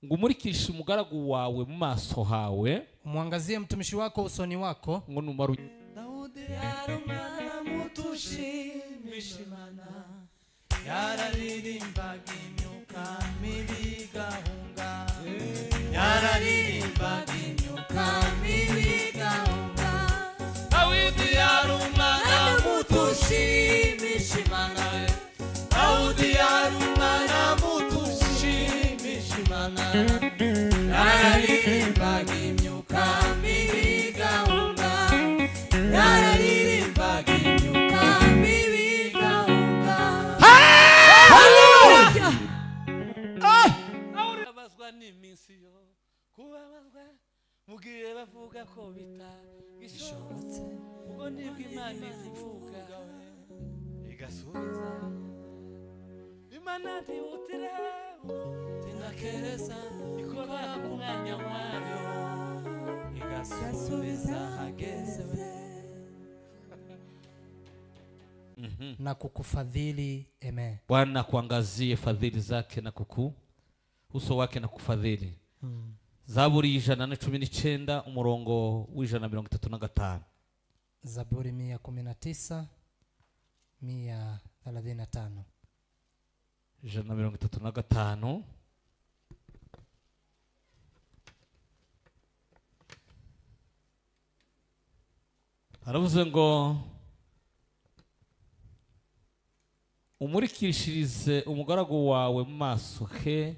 Ngo umurikishe umugaragu wawe mu maso hawe, umwangazie mtumishi wako usoni wako. Ngo numara Daudi yari umwana muto ushimisha Imana, yararirimbaga imyuka mibi igahunga, yararirimbaga imyuka mibi igahunga. Dawidi yari umwana muto ushimisha Imana, Dawidi yari umwana muto ushimisha Imana, yararirimbaga imyuka mibi igahunga, yararirimbaga imyuka mibi igahunga. Haleluya! Abazwa n'iminsi yo kubabazwa, mugihe bavuga ko bitagishobotse, ubwo nibwo Imana ivuga igasubiza. Imana ntihutire tinakereza, ikora ku mwanya wayo igasubiza hageze. Na kukufadhili. Amen. Bwana kuangazie fadhili zake na kuku uso wake na kufadhili. Zaburi 119 umurongo w'135. Zaburi 119 135. 135. Haravuze ngo umurikishirize umugaragu wawe mu maso he,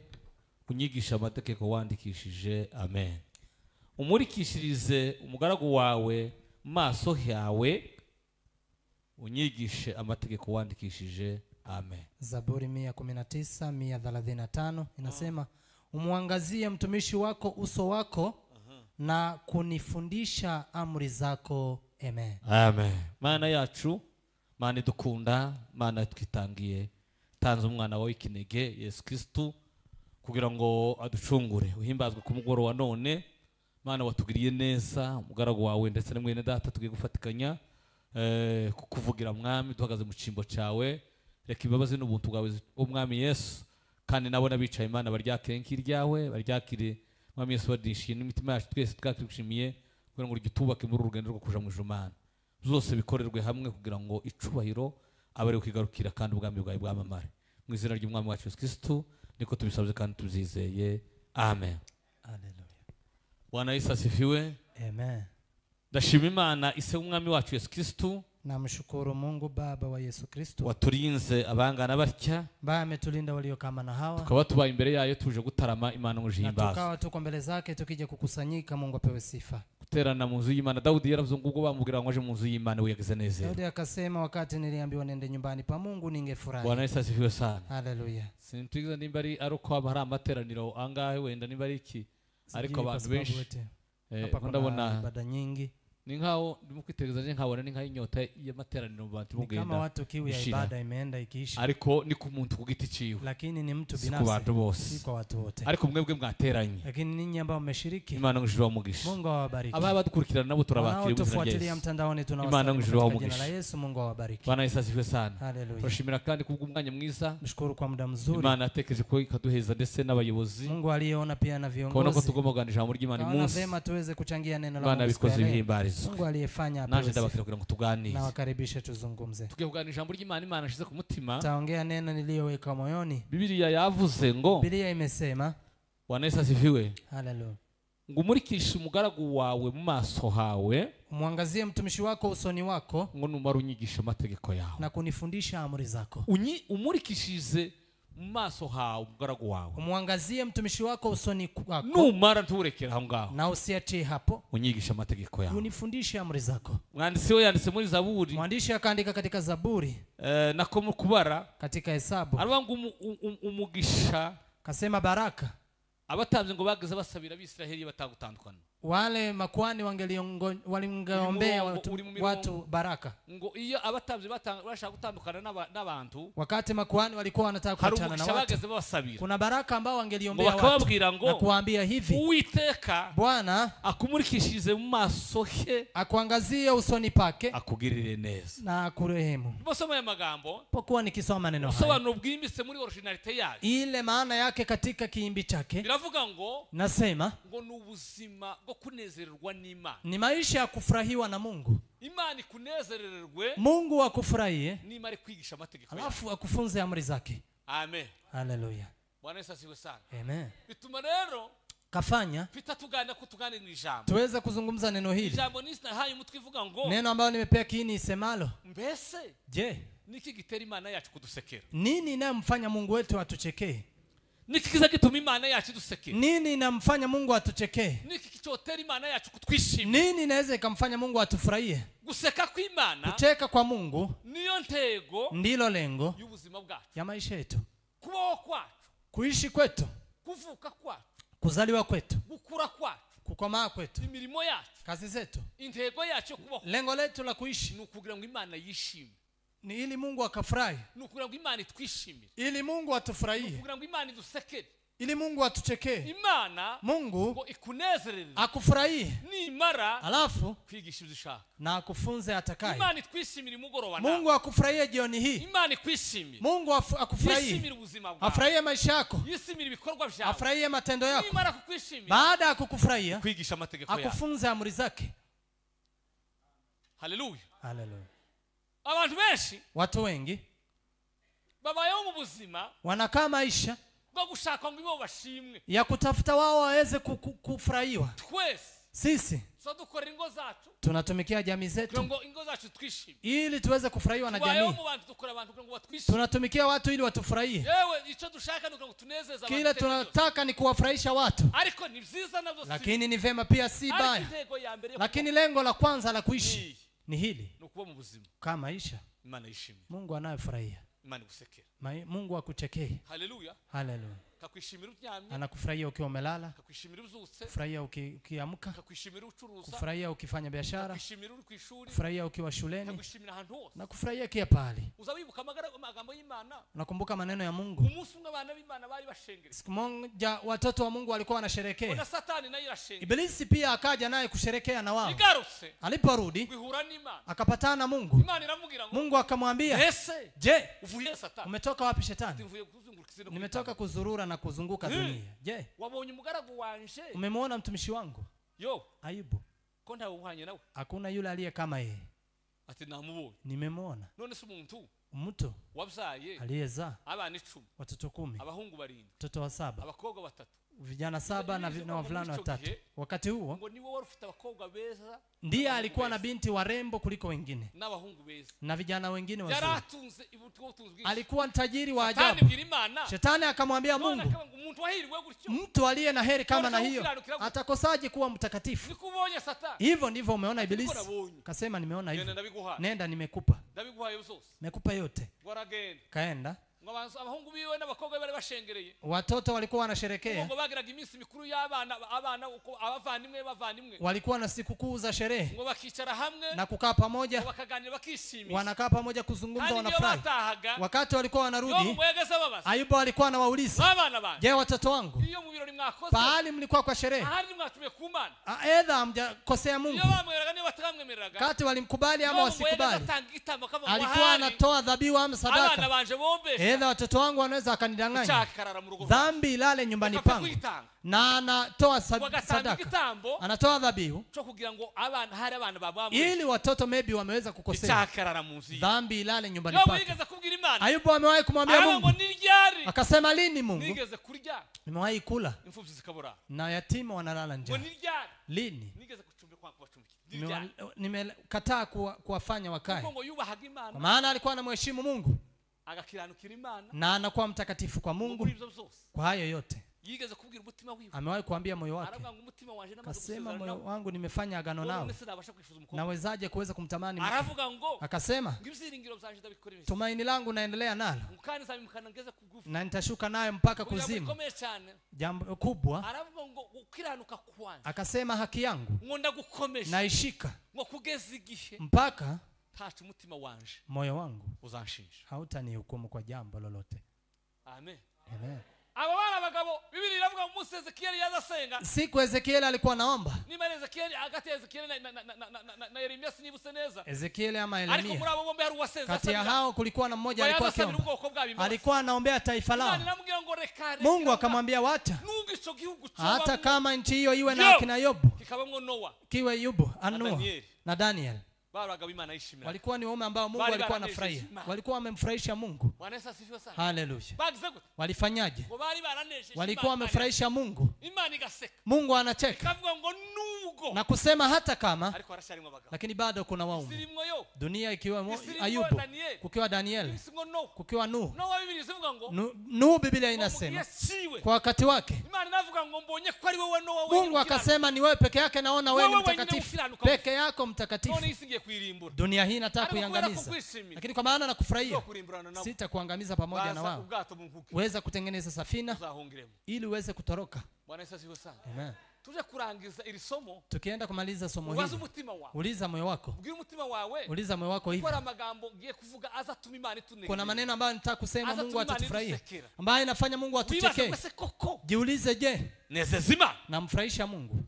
unyigisha amategeko wandikishije. Amen. Umurikishirize umugaragu wawe mu maso yawe, unyigishe amategeko wandikishije. Amen. Zaburi 119 135 inasema, umwangazie mtumishi wako uso wako na kunifundisha amri zako. Amen. Amen. Mana yacu, Mana dukunda, Mana twitangiye, tanze umwana wawe ikinege Yesu Kristo kugira ngo aducungure. Uhimbazwe ku mugoroba wa none. Mana watugiriye neza, umugaragu wawe ndetse na mwene data tugiye gufatikanya kukuvugira mwami, duhagaze mu cimbo cyawe. Reka imbabazi n'ubuntu bwawe umwami Yesu, kandi nabo nabicaye Imana baryakire nk'iryawe, baryakire mwami Yesu badishiye n'imitima yacu twese twakishimiye, kugira ngo rigitubake muri urugendo rwo kuja mu ijuru. Mana zose bikorerwe hamwe kugira ngo icubahiro abari ukigarukira kandi ubwami bwawe bwamamare. Mu izina ry'umwami wacu Yesu Kristo niko tubisabye kandi tubyizeye. Amen. Haleluya. Bwana Yesu asifiwe. Amen. Ndashima Imana ise umwami wacu Yesu Kristo. Namshukuru Mungu Baba wa Yesu Kristo waturinze abangana batya, ambaye ametulinda walio kama na hawa, tukaba tubaye imbere yayo tuje gutarama Imana ngo jihimbaze, tukawa tuko mbele zake tukija kukusanyika. Mungu apewe sifa. Guterana mu nzu y'Imana. Daudi yaravuze ngo ubwo bamubwira ngo aje mu nzu y'Imana we yagize neza. Daudi akasema wakati niliambiwa nende nyumbani pa Mungu ningefurahi. Bwana Yesu asifiwe sana. Haleluya. Sintuiza nimba ari aruko haba hari amateraniro angahe wenda nimba ari iki, ariko abantu benshi ndabona ibada nyingi ni nkao ndimo kwitegereza nje nkabona ni nka inyota y'amateraniro mu bantu bugenda, kama watu kiu ya ibada imeenda ikiisha, ariko ni ku muntu ku giti ciwe, lakini ni mtu binafsi, si ku bantu bose, si kwa watu wote. Ariko mwebwe mwateranye, lakini ninyi ambao mmeshiriki, Imana ngujuru umugisha. Mungu awabariki. Ababa badukurikirana nabo turabakira mu izina rya Tufuatilia Yesu. mtandaoni Imana tunawasalimu ngujuru katika jina la umugisha. Yesu. Mungu awabariki. Bwana Yesu asifiwe sana. Haleluya. Turashimira kandi kubw'umwanya mwiza. Mshukuru kwa muda mzuri. Imana yatekereje ko ikaduheza ndetse n'abayobozi. Mungu aliyeona pia na Kubona ko viongozi. tugomba kuganira ijambo ry'Imana Kaona umunsi. vema tuweze kuchangia neno la Imana Mungu siku ya bikoze leo. bihimbarizwe. Mungu aliyefanya Naje apewe ndabakira sifa. kugira ngo tuganire. Na wakaribishe tuzungumze. Tugiye kuganira ijambo ry'Imana Imana ashize ku mutima. Taongea neno niliyoweka moyoni. Bibiliya yavuze ngo, Biblia imesema, Bwana Yesu asifiwe. Haleluya. Ngo umurikishe umugaragu wawe mu maso hawe, umwangazie mtumishi wako usoni wako, ngo numara unyigisha amategeko yawe, na kunifundisha amri zako. Umurikishize mu maso hawe umugaragu wawe, umwangazie mtumishi wako usoni wako, numara nturekera aho ngaho, na usiachie hapo, unyigisha amategeko yawe, unifundishe amri zako. Mwandisi we yanditse muri Zaburi, mwandishi akaandika katika Zaburi, nako mu kubara, katika hesabu, aravuga ngo umugisha, kasema baraka abatambye ngo bageze basabira Abisiraheli batagutandukana. Wale makuhani wangeliombea watu baraka. Ngo iyo abatambyi bashaka gutandukana n'abantu, wakati makuhani walikuwa wanataka kuachana na watu, kuna baraka ambao wangeliombea watu na kuambia hivi: Uwiteka Bwana akumurikishirize mu maso he, akuangazie usoni pake, akugirire neza na akurehemu. Bosoma ya magambo, pokuwa nikisoma maneno haya, usobanuro bwimbitse muri originalite yayo, ile maana yake katika kiimbi chake, biravuga ngo, nasema ngo n'ubuzima bwo kunezererwa n'Imana, ni maisha ya kufurahiwa na Mungu. Imana ikunezererwe, Mungu akufurahie, nimara kwigisha amategeko yawe, alafu akufunze amri zake. Amen. Haleluya. Bwana Yesu asifiwe sana. Amen. Bituma rero kafanya pita tugana kutugana mu ijambo, tuweze kuzungumza neno hili, ijambo nisinahaye umutwe ivuga ngo, neno ambalo nimepea kiini isemalo, mbese je, niki gitera Imana yacu kudusekera? Nini inayomfanya Mungu wetu atuchekee? Niki kiza gituma Imana yacu idusekera? Nini inamfanya Mungu atuchekee? Niki kicyotera Imana yacu kutwishimira? Nini inaweza ikamfanya Mungu atufurahie? Guseka kw'Imana, kucheka kwa Mungu niyo ntego, ndilo lengo y'ubuzima bwacu, ya maisha yetu, kubaho kwacu, kuishi kwetu, kuvuka kwacu, kuzaliwa kwetu, gukura kwacu, kukomaa kwetu, imirimo yacu, kazi zetu, intego yacu yo kubaho, lengo letu la kuishi ni ukugira ngo Imana yishime, ni ili Mungu akafurahi, ni ukugira ngo Imana itwishimire, ili Mungu atufurahie, ni ukugira ngo Imana idusekere, ili Mungu atuchekee. Imana Mungu ngo ikunezerere, akufurahie, nimara alafu kwigisha ibyo ushaka, na akufunze atakaye. Imana itwishimire umugoroba, Mungu akufurahie jioni hii. Imana ikwishimire, Mungu akufurahie, yishimire ubuzima bwawe, afurahie maisha yako, yishimire ibikorwa byawe, afurahie matendo yako. Nimara kukwishimira, baada ya kukufurahia, kwigisha amategeko yawe, akufunze amri zake. Haleluya. Haleluya. Abantu benshi, watu wengi babayeho mu buzima, wanakaa maisha bwo gushaka ngo ibo bashimwe, ya kutafuta wao waweze kufurahiwa. Twese sisi dukora ingo zacu, tunatumikia jamii zetu ngo ingo zacu twishime, ili tuweze kufurahiwa na jamii. Tunatumikia watu ili watufurahie. Yewe icyo dushaka ni tunezeza abantu, kile tunataka ni kuwafurahisha watu, ariko ni vyiza navyo, lakini ni vema pia si baya. Lakini lengo la kwanza la kuishi ni hili, ni ukuba mu buzima, kama maisha Imana yishimye, Mungu anayefurahia, Imana igusekera, Mungu akuchekee. Haleluya. Haleluya. Kakwishimira uryamye, Anakufurahia ukiwa umelala, kakwishimira uzutse, kufurahia ukiamka, kakwishimira ucuruza, kufurahia ukifanya biashara, kakwishimira uri kwishuri, kufurahia ukiwa shuleni, kakwishimira ahantu hose, na kufurahia kila pahali. Uzawibuka amagambo y'Imana, unakumbuka maneno ya Mungu. Umunsi umwe abana b'Imana bari bashengereye, siku moja watoto wa Mungu walikuwa wanasherehekea, na Satani naye irashengereye, Ibilisi pia akaja naye kusherehekea na wao. Igarutse, aliporudi guhura n'Imana, akapatana na Mungu. Imana iramubwira ngo, Mungu akamwambia, ese je, uvuye Satani? Umetoka wapi Shetani? Mvuye kuzunguruka isi no Nimetoka kuzurura na kuzunguka dunia. Je, wabonye umugaragu wanje? Umemwona mtumishi wangu Yo, Ayubu? ko ntawe uhanye nawe? Hakuna yule aliye kama yeye. Ati namubonye. Nimemwona. None se umuntu Mtu wabyaye aliyezaa abana 10, watoto 10, abahungu 7, watoto 7, abakobwa 3, vijana 7 na wavulana 3. Wakati huo ngo niwe wari ufite abakobwa beza, ndiye alikuwa na binti warembo kuliko wengine n'abahungu beza na vijana wengine wazuri. Yaratunze ubutunzi bwinshi, alikuwa tajiri wa ajabu. Shetani akamwambia Mungu, mtu aliye na heri kama na hiyo atakosaje kuwa mtakatifu? Hivyo ndivyo umeona Ibilisi akasema, nimeona hivyo, nenda, nimekupa, nimekupa yote. Kaenda. Abahungu biwe n'abakobwa bari bashengereye, watoto walikuwa wanasherehekea, ngo bagiraga iminsi mikuru y'abana, abana uko abavandimwe bavandimwe, walikuwa na sikukuu za sherehe, ngo bakicara hamwe na kukaa pamoja, bakaganira bakishimisha, wanakaa pamoja kuzungumza, wanafurahi. Wakati walikuwa wanarudi, Ayubu alikuwa anawauliza, je, watoto wangu, iyo mu birori mwakoze, pahali mlikuwa kwa sherehe, ahari mwatumiye ku Mana, aidha hamjakosea Mungu, iyo bamweraga niba batamwemereraga, kati walimkubali ama wasikubali, alikuwa anatoa dhabihu ama sadaka, abana banje bombe, aidha watoto wangu wanaweza akanidanganya, dhambi ilale nyumbani pangu, na anatoa sadaka, anatoa dhabihu ili watoto maybe wameweza kukosea, dhambi ilale nyumbani pangu. Ayubu amewahi kumwambia Mungu, akasema, lini Mungu nimewahi kula na yatima wanalala njaa? Lini nimekataa kuwafanya wakae? Kwa maana alikuwa anamheshimu Mungu na anakuwa mtakatifu kwa Mungu. Kwa hayo yote amewahi kuambia moyo wake, akasema, moyo wangu nimefanya agano nao, nawezaje kuweza kumtamani mke? Akasema, tumaini langu naendelea nalo na nitashuka nayo mpaka kuzimu. Jambo kubwa, Akasema haki yangu naishika mpaka moyo wangu hautanihukumu kwa jambo lolote. Amen. Amen. Aba bana bagabo Biblia iravuga mu Musa Ezekiel yazasenga. Siku Ezekiel alikuwa naomba. Niba Ezekiel hagati ya Ezekiel na Yeremia sinibuse neza. Ezekiel ama Yeremia. Ariko muri abo bombe hari uwasenza. Kati ya hao kulikuwa na mmoja alikuwa akiomba. Alikuwa anaombea taifa lao. Mungu akamwambia wacha. Hata kama nchi hiyo iwe na akina Yobu, kiwe Yobu, Noa na Daniel. Walikuwa ni waume ambao Mungu alikuwa anafurahia. Walikuwa wamemfurahisha Mungu. Haleluya. Walifanyaje? Walikuwa wamefurahisha Mungu. Mungu anacheka na kusema hata kama, lakini bado kuna waume. Dunia ikiwa Ayubu, kukiwa Daniel, kukiwa Nuhu. Nuhu Biblia inasema kwa wakati wake Mungu akasema ni wewe peke yake naona wewe ni mtakatifu. Peke yako mtakatifu. Dunia hii nataka kuiangamiza, lakini kwa maana nakufurahia sitakuangamiza pamoja na wao. Weza kutengeneza safina ili uweze kutoroka. Amen. Tukienda kumaliza somo hili, uliza moyo wako. Uliza moyo wako hivi. Kuna maneno ambayo nitaka kusema Mungu atatufurahia, ambayo inafanya Mungu atuchekee. Jiulize, je, namfurahisha Mungu?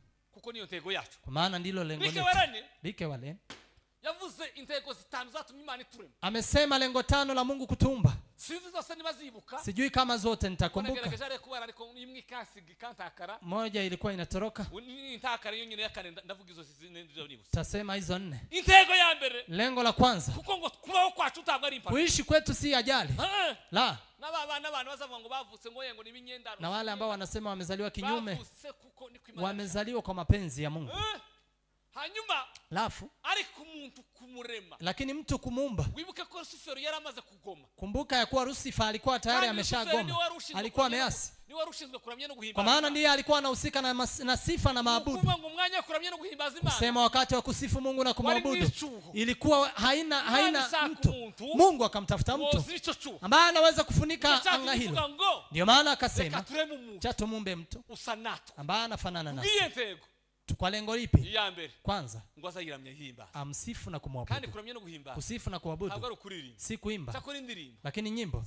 Kwa maana ndilo lengo letu. Like wale yavuze intego zitanu zatumye Imana iturema. Amesema lengo tano la Mungu kutuumba. Sijui kama zote nitakumbuka. Moja ilikuwa inatoroka. Tasema hizo nne. Intego ya mbere. Lengo la kwanza. Kuko ngo kubaho kwacu ntabwo ari impanuka. Kuishi kwetu si ajali. La. Na wale ambao wanasema wamezaliwa kinyume, wamezaliwa kwa mapenzi ya Mungu. Hanyuma lafu ariko umuntu kumurema, lakini mtu kumuumba. Wibuke ko Lucifer yaramaze kugoma. Kumbuka ya kuwa Lucifer alikuwa tayari ameshagoma, alikuwa ameasi. Kwa maana ndiye alikuwa anahusika na sifa na maabudu. Kusema wakati wa kusifu Mungu na kumwabudu ilikuwa haina mtu. Mungu akamtafuta mtu ambaye anaweza kufunika anga hilo. Ndio maana akasema cha tumuumbe mtu ambaye anafanana nasi. Kwa lengo lipi? Kwanza amsifu na kumwabudu. Kusifu na kuabudu si kuimba, lakini nyimbo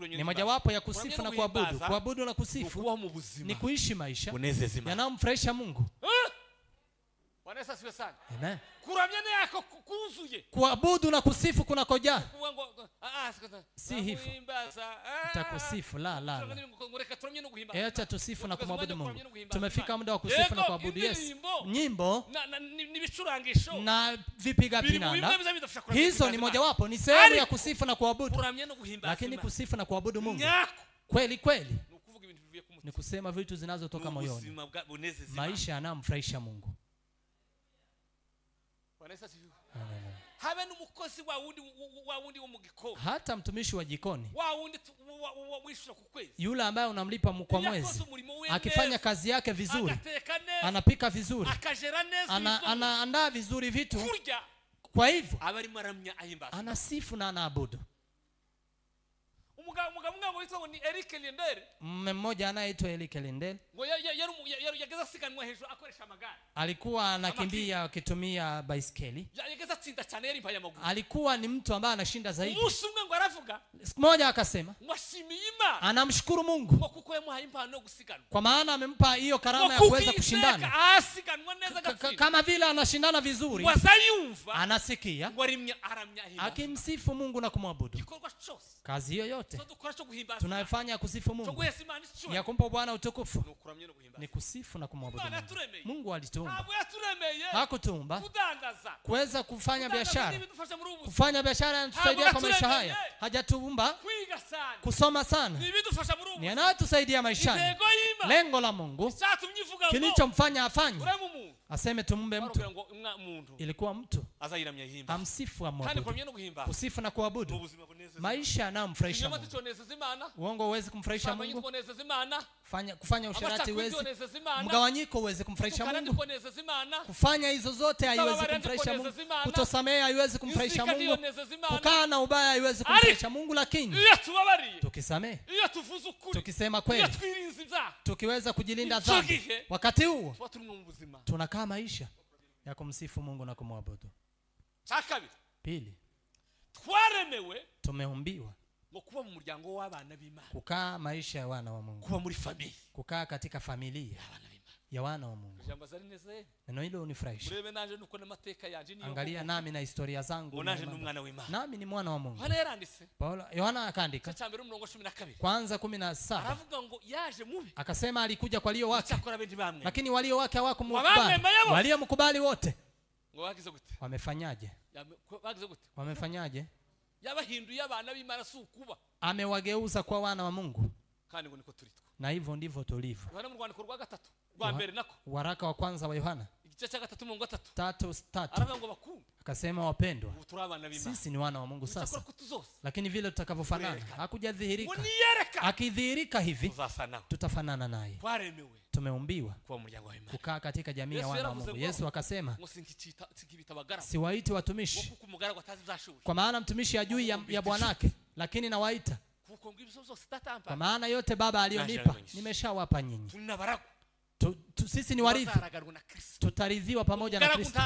ni mojawapo ya kusifu na kuabudu. Kuabudu na kusifu ni kuishi maisha yanayomfurahisha Mungu. Amen. Kuabudu na kusifu kunakojaa. Si hivyo nitakusifu, la la la. Acha tusifu na kumwabudu Mungu. Tumefika muda wa kusifu na kuabudu. Yes. Nyimbo na vipiga pinanda, hizo ni mojawapo, ni sehemu ya kusifu na kuabudu. Lakini kusifu na kuabudu Mungu kweli kweli ni kusema vitu zinazotoka moyoni, maisha yanayomfurahisha Mungu. Hata mtumishi wa jikoni, yule ambaye unamlipa kwa mwezi, akifanya kazi yake vizuri, anapika vizuri, anaandaa vizuri vitu, kwa hivyo anasifu na anaabudu. Mume mmoja anaitwa Eric Lindell alikuwa anakimbia akitumia baiskeli. Alikuwa ni mtu ambaye anashinda zaidi. Siku moja akasema anamshukuru Mungu kwa maana amempa hiyo karama ya kuweza kushindana. Kama vile anashindana vizuri, anasikia akimsifu Mungu na kumwabudu. Kazi hiyo yote tunayofanya kusifu Mungu, ya kumpa Bwana utukufu, ni kusifu na kumwabudu Mungu. Mungu alituumba. Hakutuumba kuweza kufanya biashara. Kufanya biashara inatusaidia kwa maisha haya. Hajatuumba kusoma sana, ni anatusaidia maishani. Lengo la Mungu kilichomfanya afanye aseme tumumbe mtu, ilikuwa mtu Amsifu amwabudu. Kusifu na kuabudu, maisha yanayomfurahisha Mungu. Uongo huwezi kumfurahisha Mungu. Kufanya usherati huwezi. Mgawanyiko huwezi kumfurahisha Mungu. Kufanya hizo zote haiwezi kumfurahisha Mungu. Kutosamehe haiwezi kumfurahisha Mungu. Kukaa na ubaya haiwezi kumfurahisha Mungu. Lakini tukisamehe, tukisema kweli, tukiweza kujilinda dhambi, wakati huo tunakaa maisha ya kumsifu Mungu na kumwabudu. Pili, tumeumbiwa kukaa maisha ya wana wa Mungu, kukaa katika familia ya wana wa Mungu. Neno hilo hunifurahisha. Angalia nami na historia zangu, nami ni mwana wa Mungu. Paulo Yohana akaandika kwanza 17, akasema alikuja kwa walio wake, lakini walio wake hawakumkubali. Waliomkubali wote wamefanyaje? Wamefanyaje? Amewageuza kwa wana wa Mungu. Na hivyo ndivyo tulivyo. Waraka wa kwanza wa Yohana 3:3 akasema, wapendwa, sisi ni wana wa Mungu sasa, lakini vile tutakavyofanana hakujadhihirika. Akidhihirika hivi tutafanana naye. Tumeumbiwa kukaa katika jamii ya wana wa Mungu. Yesu akasema, siwaiti watumishi, kwa maana mtumishi hajui ya bwanake, lakini nawaita, kwa maana yote Baba aliyonipa nimeshawapa nyinyi. Sisi ni warithi, tutarithiwa pamoja na Kristo.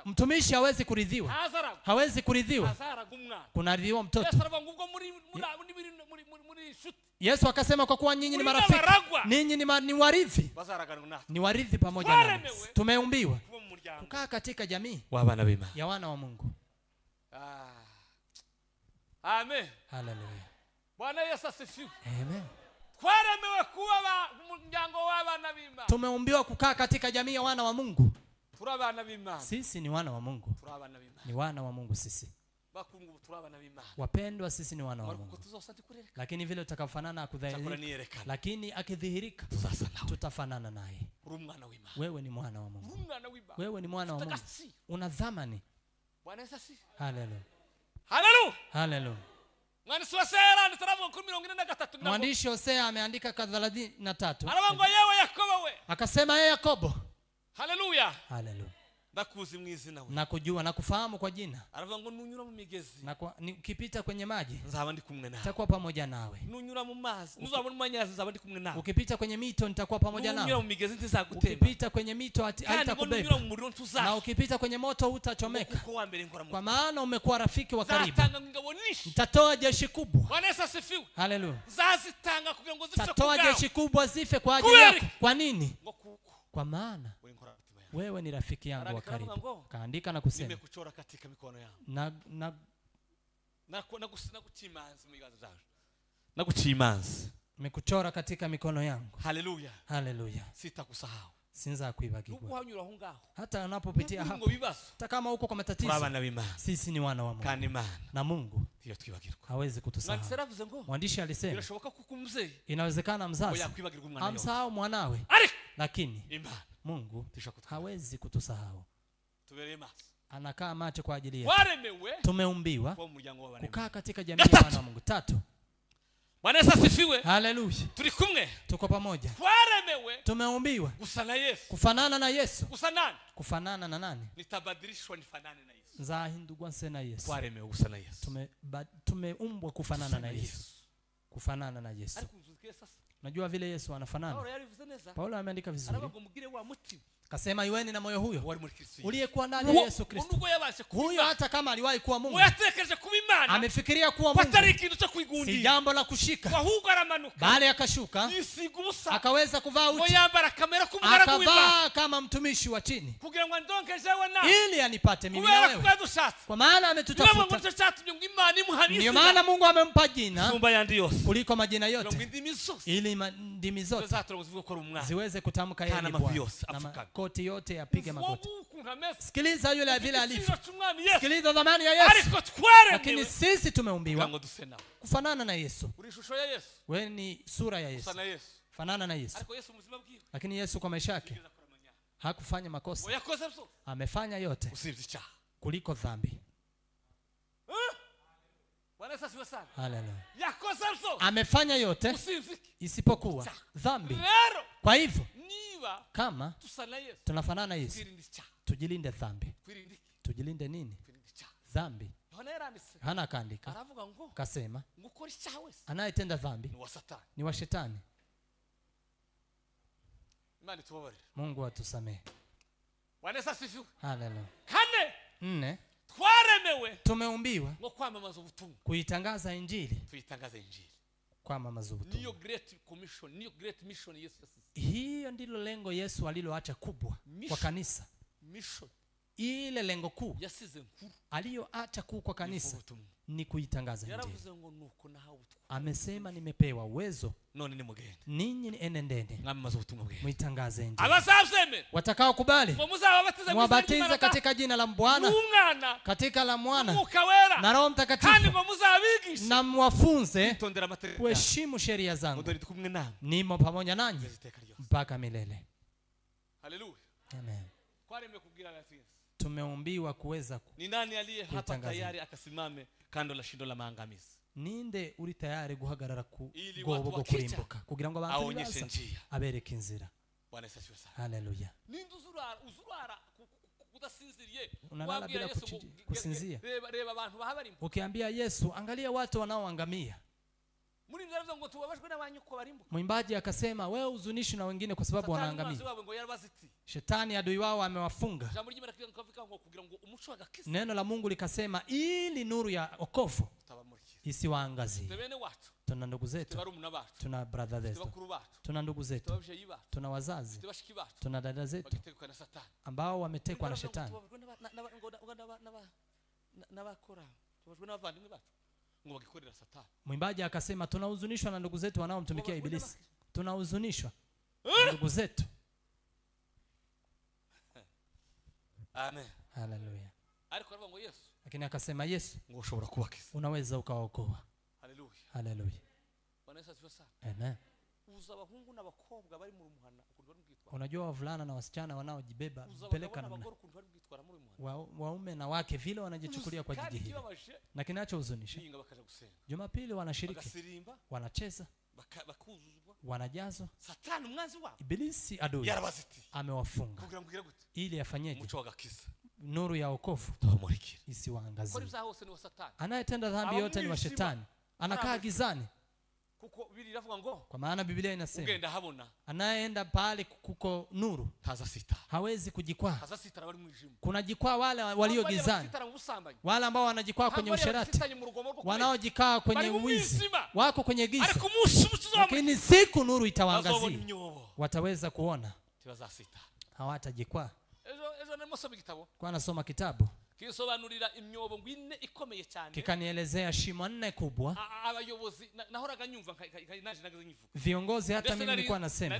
Mtumishi hawezi kurithiwa, hawezi kurithiwa, kunarithiwa mtoto. Yesu akasema, kwa kuwa nyinyi ni marafiki, ninyi ni warithi, ni warithi pamoja nami. Tumeumbiwa kukaa katika jamii ya wana wa Mungu. Amen. Hallelujah. Bwana Yesu asifiwe. Amen. Tumeumbiwa kukaa katika jamii ya wana wa Mungu. Sisi ni wana wa Mungu. Ni wana wa Mungu sisi. Wapendwa, sisi ni wana wa Mungu. Lakini vile tutakafanana akudhihirika, lakini akidhihirika tutafanana naye. Wewe ni mwana wa Mungu. Wewe ni mwana wa Mungu. Una dhamani. Hallelujah. Hallelujah. Hallelujah. Mwandishi Hosea ameandika 33. Akasema, ye Yakobo. Hallelujah. Hallelujah. Ndakuzi mwizina we. Nakujua na kufahamu kwa jina. Aravuga ngo nunyura mu migezi. Na ukipita kwenye maji nzaba ndi kumwe nawe. Nitakuwa pamoja nawe. Nunyura mu mazi, nuzabona manyazi nzaba ndi kumwe nawe. Ukipita kwenye mito nitakuwa pamoja nawe. Nunyura mu migezi ntizagutemba. Ukipita kwenye mito haitakubeba. Na ukipita kwenye moto hutachomeka. Kwa maana umekuwa rafiki wa karibu. Nitatoa jeshi kubwa. Bwana Yesu asifiwe. Hallelujah. Nzazitanga kugira ngo zife. Nitatoa jeshi kubwa zife kwa ajili yako. Kwa nini? Kwa maana wewe ni rafiki yangu wa karibu. Kaandika na kusema, nimekuchora katika mikono yangu. Na nakuchimanzi. Nimekuchora katika mikono yangu. Hallelujah. Hallelujah. Sitakusahau. Sinzakuibagirwa. Hata unapopitia hapo, hata kama uko kwa matatizo, sisi ni wana wa Mungu. Na Mungu hawezi kutusahau. Mwandishi alisema, inawezekana mzazi amsahau mwanawe, lakini Mungu hawezi kutusahau. Anakaa macho kwa ajili yetu. Tumeumbiwa kukaa katika jamii ya wana wa Mungu. 3. Bwana Yesu asifiwe. Hallelujah. Turi kumwe. Tuko pamoja. Twaremewe. Tumeumbiwa gusa na Yesu. Kufanana na Yesu. Gusa nani? Kufanana na nani? Nitabadilishwa nifanane na Yesu. Nzahindurwa nse na Yesu. Twaremewe gusa na Yesu. Tumeumbwa kufanana na Yesu. Kufanana na Yesu. Unajua vile Yesu anafanana. Paulo ameandika vizuri. Kasema, iweni na moyo huyo uliyekuwa ndani ya Yesu Kristo. Huyo hata kama aliwahi kuwa Mungu, amefikiria kuwa Mungu si jambo la kushika, bali akashuka, akaweza kuvaa uchi, akavaa kama mtumishi wa chini, ili anipate mimi na wewe. Kwa maana ametutafuta. Ndio maana Mungu amempa jina kuliko majina yote, ili ndimi zote ziweze kutamka yeye ni Bwana, na makoti yote yapige magoti. Sikiliza yule vile alivyo. Sikiliza dhamani ya Yesu. Lakini sisi tumeumbiwa kufanana na Yesu. Wewe ni sura ya Yesu. Fanana na Yesu. Lakini Yesu kwa maisha yake Hakufanya makosa. Amefanya yote kuliko dhambi. Haleluya. Amefanya yote isipokuwa dhambi. Kwa hivyo kama tunafanana Yesu, tujilinde dhambi. Tujilinde nini? Dhambi. Hana kaandika kasema anayetenda dhambi ni wa shetani. Mungu atusamehe. Haleluya. Nne, tumeumbiwa kuitangaza injili. Kwamamaza ubutumwa. Hiyo ndilo lengo Yesu aliloacha kubwa kwa kanisa. Ile lengo kuu aliyoacha kuu kwa kanisa ni kuitangaza injili. Amesema nimepewa uwezo, ninyi enendeni muitangaze injili. Watakao kubali mwabatize katika jina la Bwana, katika la Mwana na Roho Mtakatifu, na mwafunze kuheshimu sheria zangu. Nimo pamoja nanyi mpaka milele. Haleluya. Amen. Tumeumbiwa kuweza. Ni nani aliye hapa tayari akasimame kando la shindo la maangamizi? Ninde uri tayari guhagarara ku gobo go kurimbuka kugira ngo abantu baza abereke inzira. Bwana Yesu asifiwe sana. Haleluya. Ninde uzurara kudasinziriye? Unalala bila kusinzia. Reba abantu bahabarimbuka. Ukiambia Yesu angalia watu wanaoangamia. Mwimbaji akasema wewe huzunishi na wengine kwa sababu wanaangamia. Shetani adui wao amewafunga. Neno la Mungu likasema ili nuru ya wokovu isiwaangazie. Tuna ndugu zetu, tuna brother zetu, tuna ndugu zetu, tuna wazazi, tuna dada zetu ambao wametekwa na shetani. Mwimbaji akasema tunahuzunishwa na ndugu zetu wanaomtumikia ibilisi. Tunahuzunishwa na ndugu zetu. Amen. Haleluya. Lakini akasema Yesu unaweza ukawaokoa. Haleluya. Haleluya. Amen. Unajua wavulana na wasichana wanaojibeba peleka namna waume na wake vile wanajichukulia kwa jiji hili. Na kinachohuzunisha, Jumapili wanashiriki, wanacheza, wanajazwa. Ibilisi adui amewafunga ili afanyeje? Nuru ya wokovu isiwaangazie. Anayetenda dhambi yote ni wa shetani, anakaa gizani. Kwa maana Biblia inasema anayeenda pale kuko nuru hawezi kujikwaa. Kuna jikwaa wale walio gizani, wale ambao wanajikwaa kwenye usherati, wanaojikaa kwenye uwizi, wako kwenye giza. Lakini siku nuru itawaangazia, wataweza kuona, hawatajikwaa. Kwa nasoma kitabu kikanielezea shimo 4 kubwa. Viongozi hata mimi nilikuwa nasema,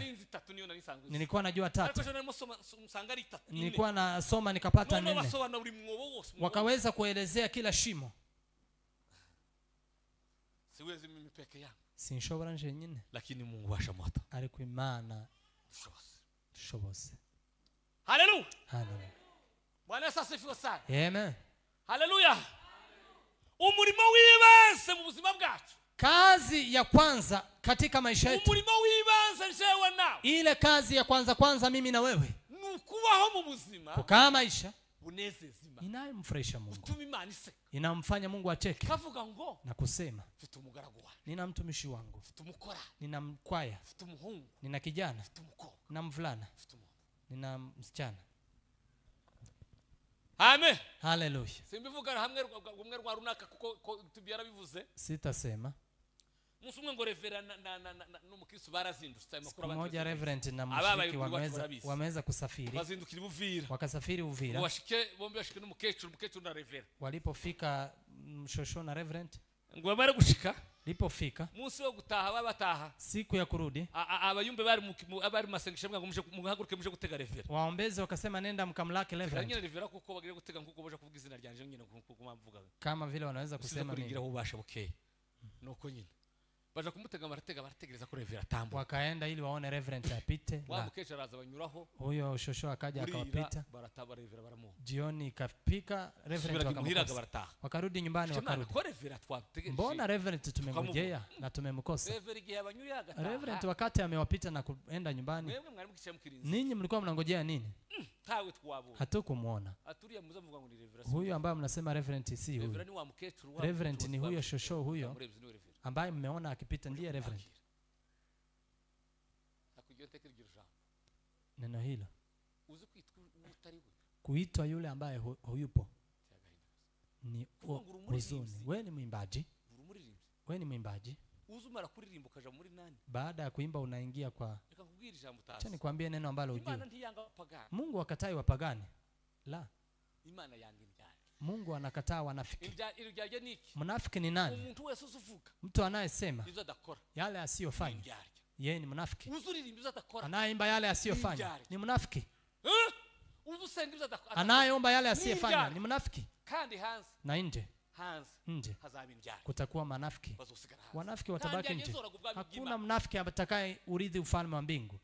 nilikuwa najua 3, nilikuwa nasoma nikapata 4. Wakaweza kuelezea kila shimo. Siwezi mimi peke yangu, sinshobora nje nyine, lakini Mungu washa moto ariko Imana shobose. Haleluya. Haleluya. Bwana Yesu asifiwe sana. Amen. Haleluya. Umurimo w'ibanze mu buzima bwacu. Kazi ya kwanza katika maisha yetu. Umurimo w'ibanze jewe nawe. Ile kazi ya kwanza mimi na wewe. Nukubaho mu buzima. Kukaa maisha bunezeza Imana. Inayomfurahisha Mungu. Utuma Imana iseka. Inamfanya Mungu acheke. Kavuga ngo na kusema mfite umugaragu wanjye. Nina mtumishi wangu. Mfite umukora. Nina mkwaya. Mfite umuhungu. Nina kijana. Mfite umukobwa. Nina mvulana. Mfite umuhungu. Nina msichana. Amen. Haleluya. Simbivuga hamwe rumwe rwa runaka kuko tubyarabivuze. Sitasema. Umunsi ngo revera na n'umukristo barazindutse amakuru abantu. Mmoja reverend na mshiriki wameweza kusafiri. Bazindukira Uvira. Wakasafiri Uvira. Washike bombi bashike n'umukecuru na revera. Walipofika mshosho na reverend ngo bamare gushika. Lipofika munsi wo gutaha babataha, siku ya kurudi, abayumbe bari masengesho ngo muje muhaguruke muje gutega revera. Waombezi wakasema nenda mkamlake reverend. Nyine revera kuko bagire gutega nkuko baje kuvuga izina ryanje nyine nkuko mvuga. Kama vile wanaweza kusema mimi. Kugira ubasha bukeye. Nuko nyine Baja kumutega baratega barategereza ko Reverend atambuka. Wakaenda ili waone Reverend apite. Wa mukecuru araza banyuraho. Huyo shosho akaja akawapita. Barataba Reverend baramuha. Jioni ikafika Reverend wakamkosa. Wakarudi nyumbani wakarudi. Mbona Reverend tumengojea na tumemkosa? Reverend wakati amewapita na kuenda nyumbani. Ninyi mlikuwa mnangojea nini? Hatukumuona. Huyo ambaye mnasema Reverend si huyo. Reverend ni huyo shosho huyo ambaye mmeona akipita ndiye Reverend. Neno hilo, kuitwa yule ambaye huyupo ni huzuni. Wewe ni mwimbaji. Wewe ni mwimbaji. Baada ya kuimba unaingia kwa, acha nikwambie neno ambalo hujui. Mungu hakatai wapagani. La. Mungu anakataa wanafiki. Mnafiki ni nani? Mtu anayesema yale asiyofanya. Yeye ni mnafiki. Anayeimba yale asiyofanya ni mnafiki. Anayeomba yale asiyofanya ni mnafiki. Na nje, nje kutakuwa manafiki. Wanafiki watabaki nje. Hakuna mnafiki atakaye urithi ufalme wa mbingu.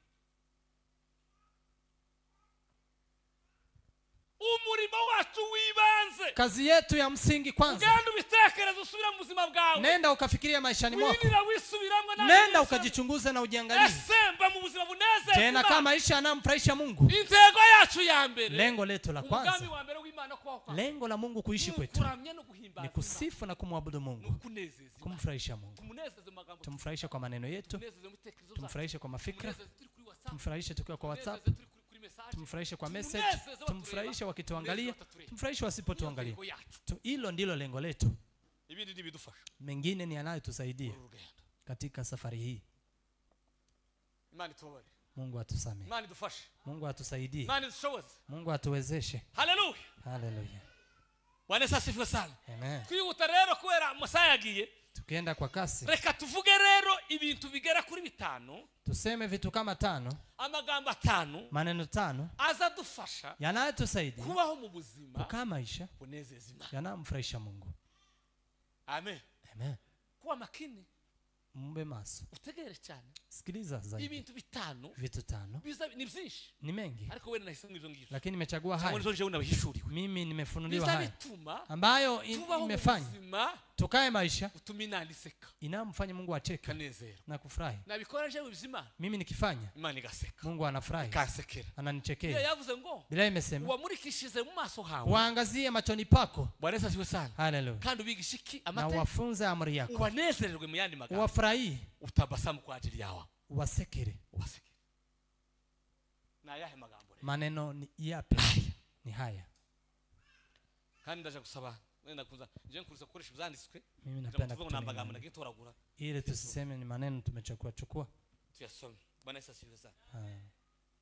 Kazi yetu ya msingi kwanza, nenda ukafikiria maishani mwako. Nenda ukajichunguze na ujiangalie. Tena kama maisha yanamfurahisha Mungu. Lengo letu la kwanza, lengo la Mungu kuishi kwetu ni kusifu na kumwabudu Mungu, kumfurahisha Mungu. Tumfurahishe kwa maneno yetu, tumfurahishe kwa mafikra, tumfurahishe tukiwa kwa WhatsApp, tumfurahishe kwa message, tumfurahishe wakituangalia, tumfurahishe wasipotuangalia. Hilo ndilo lengo letu. Mengine ni yanayotusaidia katika safari hii. Mungu atusamehe. Mungu atusaidie. Mungu atuwezeshe. Haleluya. Haleluya. Bwana asifiwe sana. Amen. Twihuta rero kubera amasaha yagiye. Tukienda kwa kasi. Reka tuvuge rero ibintu bigera kuri bitano. Tuseme vitu kama 5. Amagambo 5. Maneno 5 azadufasha yanayotusaidia kubaho mu buzima, kukaa maisha bunezeza Imana, yanamfurahisha Mungu. Amen. Amen. Kuwa makini, mbe maso, utegere cyane, sikiliza zaidi. Ibintu bitano, vitu 5 ni byinshi, ni mengi, ariko wewe nahisemo ivyo ngivyo, lakini nimechagua haya, mimi nimefunuliwa haya ambayo imefanya tukae maisha inamfanya Mungu acheke na kufurahi. Nabikora jewe bizima, mimi nikifanya Imana igaseka, Mungu anafurahi, ananichekea. Yavuze ngo Biblia imesema wamurikishize mu maso hawe, waangazie machoni pako. Bwana Yesu asifiwe sana. Haleluya. Kandi ubigishe iki amate, na wafunze amri yako, ubanezererwe mu yandi magambo, wafurahi, utabasamu kwa ajili yawe, wasekere, wasekere. Na yahe magambo rero, maneno ni yapi? Ni haya. Kandi ndaje gusaba wenda kuza nje nkuruza gukoresha ibyanditswe. Mimi napenda kuvuga amagambo nagitoragura ili tusiseme ni maneno tumechukua chukua, tuyasome. Bwana Yesu asifiwe sana.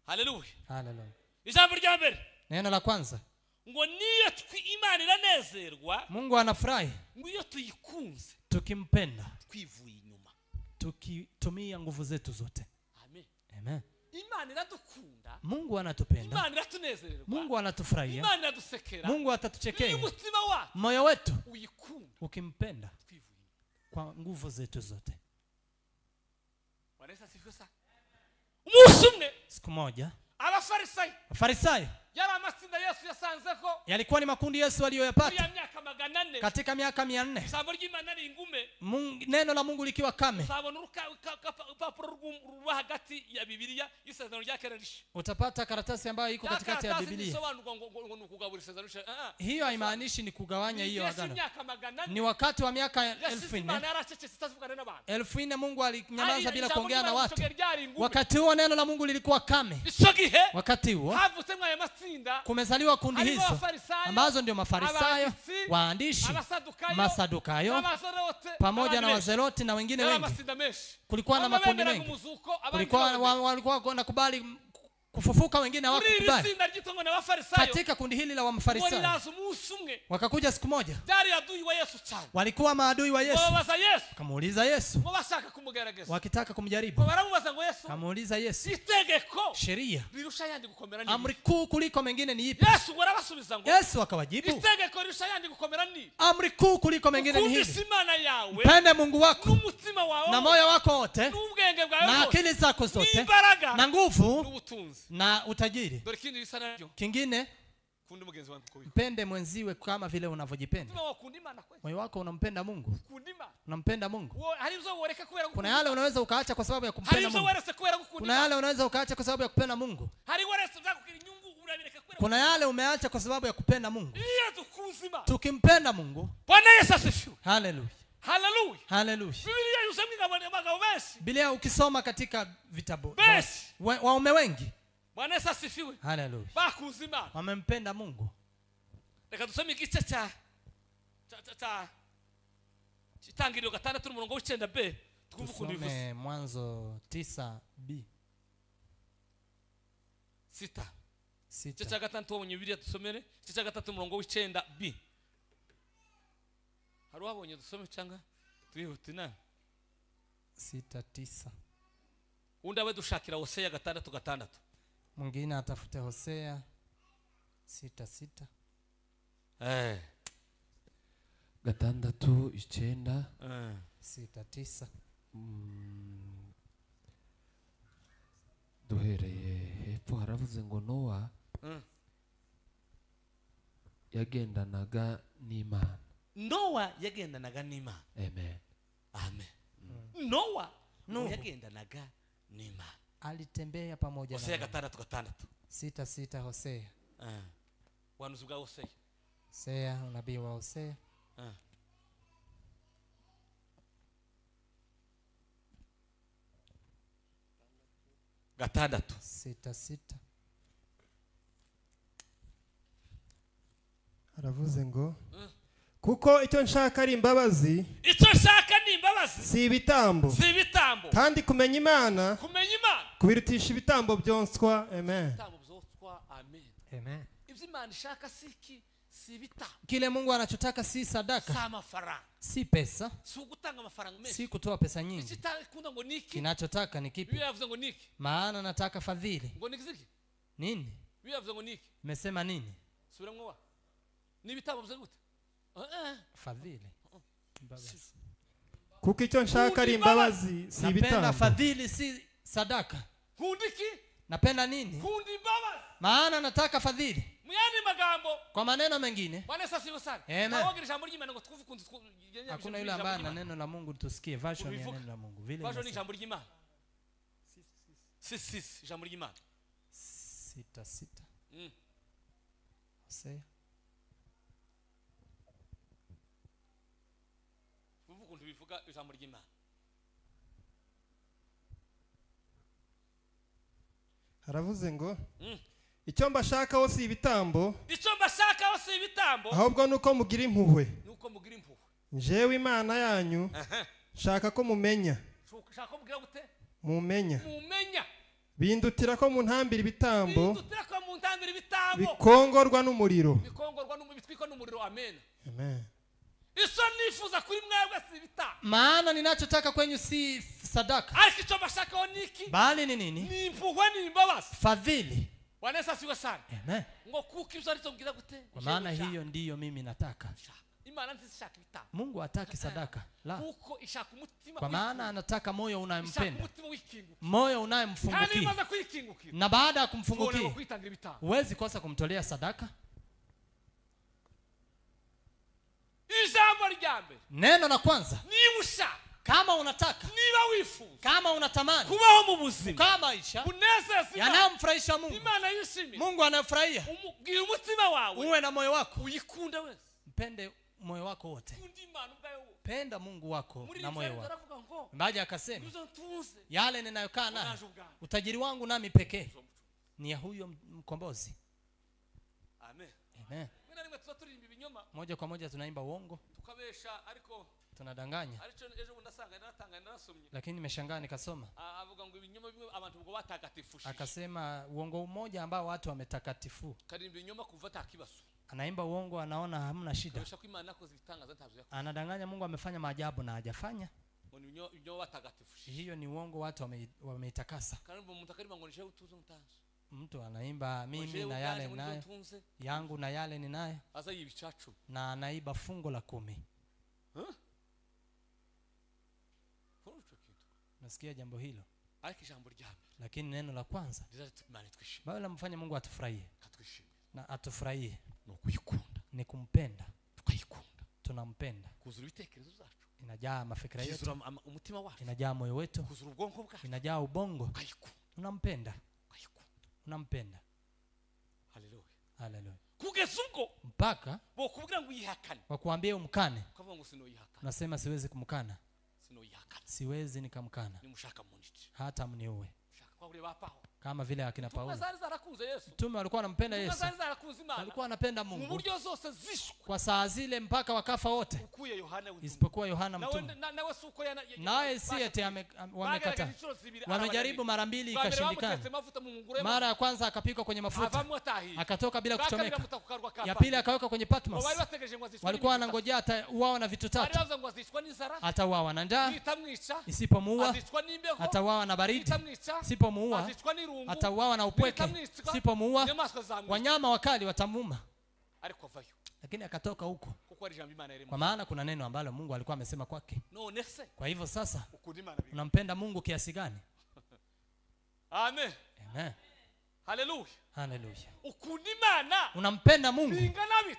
Haleluya. Haleluya. Ijambo rya mbere, neno la kwanza, ngo niyo Imana iranezerwa, Mungu anafurahi ngo iyo tuyikunze, tukimpenda, twivuye inyuma, tukitumia nguvu zetu zote. Amen. Amen. Imana iradukunda, Mungu anatupenda, Imana iratunezererwa, Mungu anatufurahia, Imana iradusekera, Mungu atatuchekea. Umutima wacu, moyo wetu uyikunda, ukimpenda twivuye inyuma kwa nguvu zetu zote. Bwana Yesu asifiwe sana. Umunsi umwe, siku moja, Abafarisayo, Yari amatsinda Yesu yasanzeko, yalikuwa ni makundi Yesu aliyoyapata myaka 400, katika miaka 400, ijambo ry'Imana ari ingume, Mungu, neno la Mungu likiwa kame. Uzabona urupapuro ruba hagati ya Bibiliya y'isezerano rya kera risha. Utapata karatasi ambayo iko katikati ya Biblia. Isobanurwa ngo ni ukugabura isezerano risha. Hiyo haimaanishi ni kugawanya hiyo agano. Myaka Ni wakati wa miaka 4000. 4000 Mungu alinyamaza bila kuongea na watu. Wakati huo neno la Mungu lilikuwa kame. Wakati huo kumezaliwa kundi hizo ambazo ndio Mafarisayo, waandishi, Masadukayo, pamoja na Wazeloti na wengine wengi. Kulikuwa na makundi mengi. Kulikuwa walikuwa wanakubali Kufufuka wengine hawakukubali. Katika kundi hili la Wamafarisayo wakakuja siku moja, walikuwa maadui wa Yesu. Wakamuuliza Yesu, wakitaka kumjaribu. Wakamuuliza Yesu, sheria amri kuu kuliko mengine ni ipi? Yesu akawajibu, amri kuu kuliko mengine ni hili: mpende Mungu wako na moyo wako wote na akili zako zote na nguvu na utajiri. Kingine, mpende mwenziwe kama vile unavyojipenda. Moyo wako unampenda Mungu. Unampenda Mungu. Kuna yale unaweza ukaacha kwa sababu ya kumpenda Mungu. Kuna yale unaweza ukaacha kwa sababu ya kupenda Mungu. Kuna yale umeacha kwa sababu ya kupenda Mungu. Tukimpenda Mungu. Bwana Yesu asifiwe. Haleluya. Haleluya. Haleluya. Biblia ukisoma katika vitabu waume wengi. Bwana Yesu asifiwe. Haleluya. Bakuzima. Wamempenda Mungu. Reka dusome igice cha Itangiriro 6 umurongo w'9b twumve ukuntu bivuze. Mwanzo 9b. 6. Igice cya 6 wabonye Bibiliya dusomere. Igice cya 6 umurongo w'9b. Hari wabonye dusome cyangwa twihute na 6:9. Undi awe dushakira Hosea 6:6. Mwingine atafute Hosea 6:6. 6:9. 6:9. Duhereye hepfo haravuze ngo Noa yagendanaga n'Imana. Noa yagendanaga n'Imana. Amen. Amen. Noa yagendanaga n'Imana. Alitembea pamoja na Hosea 6:6. 6:6 Hosea. Wanuzi bwa Hosea. Hosea, unabii wa Hosea. Gatandatu. 6:6. Aravuze ngo kuko icyo nshaka ari imbabazi, icyo nshaka ni imbabazi, si ibitambo, si ibitambo, kandi kumenya Imana, kumenya Imana kubirutisha ibitambo byonswa. Amen. Ibitambo byonswa. Amen. Amen. Ibyo Imana ishaka si iki? Si ibitambo. Kile Mungu anachotaka si sadaka, si amafaranga, si pesa, si ugutanga amafaranga menshi, si kutoa pesa nyingi. Ngo niki? Kinachotaka ni kipi? Biblia ngo niki? Maana nataka fadhili. Ngo niki? Nini? Biblia ngo niki? Nimesema nini? Subira mwa. Ni ibitambo byo gute? Fadhili. Imbabazi. Kuko icyo nshaka ari imbabazi, si ibitambo. Napenda fadhili, si sadaka. Kundi ki? Napenda nini? Kundi imbabazi. Maana nataka fadhili. Muyandi magambo. Kwa maneno mengine. Bwana Yesu asifiwe sana. Hakuna yule ambaye ana neno la Mungu tusikie version ya neno la Mungu. Vile version ni jambo ry'Imana. 6:6 jambo ry'Imana. 6:6. Hosea. Ukuntu bivuga ijambo ry'Imana. Haravuze ngo icyo mbashakaho si ibitambo, icyo mbashakaho si ibitambo, ahubwo nuko mugira impuhwe, nuko mugira impuhwe. Njewe Imana yanyu nshaka ko mumenya, nshaka ko mugira gute? Mumenya, mumenya. Bindutira ko muntambira ibitambo, bindutira ko muntambira ibitambo bikongorwa n'umuriro, bikongorwa n'umubitwiko n'umuriro. Amen. Amen. Iso nifuza kuri mwebwe si ibitambo. Maana ninachotaka kwenyu si sadaka. Ariko icyo mbashakaho niki? Bali ni nini? Ni impuhwe, ni imbabazi. Fadhili. Bwana Yesu asifiwe sana. Amen. Ngo kuko ibyo aricyo ngira gute? Kwa maana hiyo ndiyo mimi nataka. Imana ntishaka ibitambo. Mungu hataki sadaka. La. Kuko ishaka umutima. Kwa maana anataka moyo unayempenda. Moyo Moyo unayemfungukia. Na baada ya kumfungukia, huwezi kosa kumtolea sadaka. Ijambo ryambere. Neno la kwanza. Niba ushaka, kama unataka, niba wifuza, kama unatamani kubaho mu buzima, kama maisha unezeza yanayomfurahisha Mungu, Imana yishimira, Mungu anafurahia, umubwira umutima wawe, uwe na moyo wako, uyikunde wese, mpende moyo wako wote, penda Mungu wako na moyo wako. Mbaje akasema, yale ninayokaa nayo, utajiri wangu nami pekee ni ya huyo mkombozi. Amen. Amen. Moja kwa moja tunaimba uongo, tukabesha, ariko Tunadanganya. Lakini nimeshangaa nikasoma. Akasema uongo mmoja ambao watu wametakatifu. Anaimba uongo, anaona hamna shida. Anadanganya Mungu amefanya maajabu na hajafanya. Hiyo ni uongo watu wameitakasa. Mtu anaimba mimi na yale ninayo, yangu na yale ninayo, na anaiba fungu la 10. Nasikia jambo hilo. Lakini neno la kwanza bado lamfanya Mungu atufurahie na atufurahie ni kumpenda. Tunampenda. Inajaa mafikira yetu, inajaa moyo wetu, inajaa ubongo. Unampenda. Unampenda. Haleluya. Haleluya. Kugeza ubwo mpaka bokubwira ngo uyihakane, wakuambie umkane, ukavuga ngo sinoyihakana. Nasema siwezi kumkana. Sinoyihakana. Siwezi nikamkana. Nimushaka munice. Hata mniue. Kama vile akina Paulo. Mtume walikuwa wanampenda Yesu. Walikuwa wanapenda Mungu. Kwa saa zile mpaka wakafa wote. Isipokuwa Yohana mtume. Naye si eti wamekataa. Wamejaribu mara mbili ikashindikana. Mara ya kwanza akapikwa kwenye mafuta, akatoka bila kuchomeka. Ya pili akawekwa kwenye Patmos. Walikuwa wanangojea atauawa na vitu tatu. Atauawa na njaa, isipomuua atauawa na baridi, isipomuua atauawa na upweke, isipomuua wanyama wakali watamuuma. Lakini akatoka huko, kwa maana kuna neno ambalo Mungu alikuwa amesema kwake. Kwa hivyo sasa unampenda Mungu kiasi gani? Amen. Amen. Haleluya. Haleluya. Ukunda Imana. Unampenda Mungu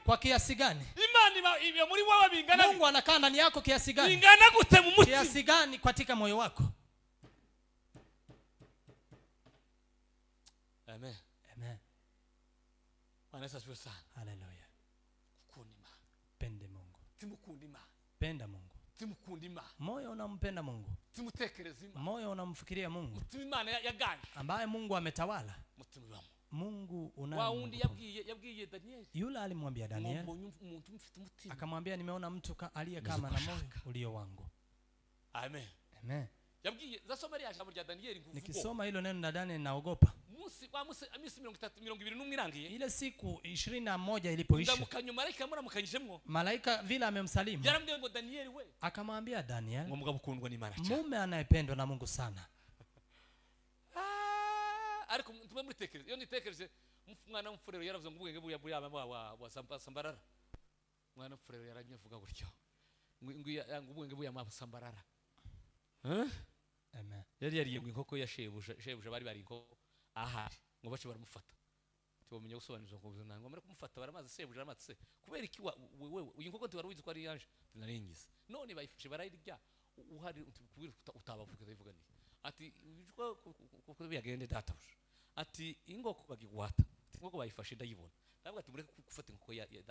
kwa kiasi gani? Imana iba muri wewe bingana. Mungu anakaa ndani yako kiasi gani? Bingana gute mu mutima? Kiasi gani katika moyo wako? Amen. Amen. Bwana Yesu asifiwe sana. Haleluya. Ukunda Imana. Pende Mungu. Timukunda Imana. Penda Mungu. Timukunda Imana. Moyo unampenda Mungu. Timutekereza Imana. Moyo unamfikiria Mungu. Mutima Imana yaganje. Ambaye Mungu ametawala. Mutima ibamo. Mungu unaye. Wa wundi yabwiye Daniel. Yule alimwambia Daniel. Akamwambia nimeona mtu aliye kama na moyo ulio wangu. Amen. Amen. Yabwiye zasoma rya jambo rya Daniel nguvugo. Nikisoma hilo neno la Daniel naogopa. Musi wa musi imisi 30 21 irangiye. Ile siku 21 ilipoisha. Ndamukanyo malaika muramukanyijemwo. Malaika vile amemsalimu. Yarambwiye ngo Daniel we. Akamwambia Daniel, ngo mugabo ukundwa n'Imana cyane. Mume anayependwa na Mungu sana. Ariko mtume muritekereze. Iyo nitekereje mwana w'umfurero yaravuze ngo ubwenge buya buya wa sambarara. Mwana w'umfurero yaranyavuga gutyo. Ngo ubwenge buya ma sambarara. Amen. Yari yariye ngo inkoko ya shebuja bari inkoko ahari ngo bace baramufata. Tibamenye gusobanuza ngo ntango bamara kumufata baramaze shebuja aramatse kubera iki wewe uyu nkoko ntiwari wizi ko ari yanje naringize none bayifashe barayirya uhari kubira utabavuga ivuga ni ati kuko biyagende databuja ati ingoko bagigwata ati inkoko bayifashe ndayibona ndavuga ati mureke gufata inkoko yacu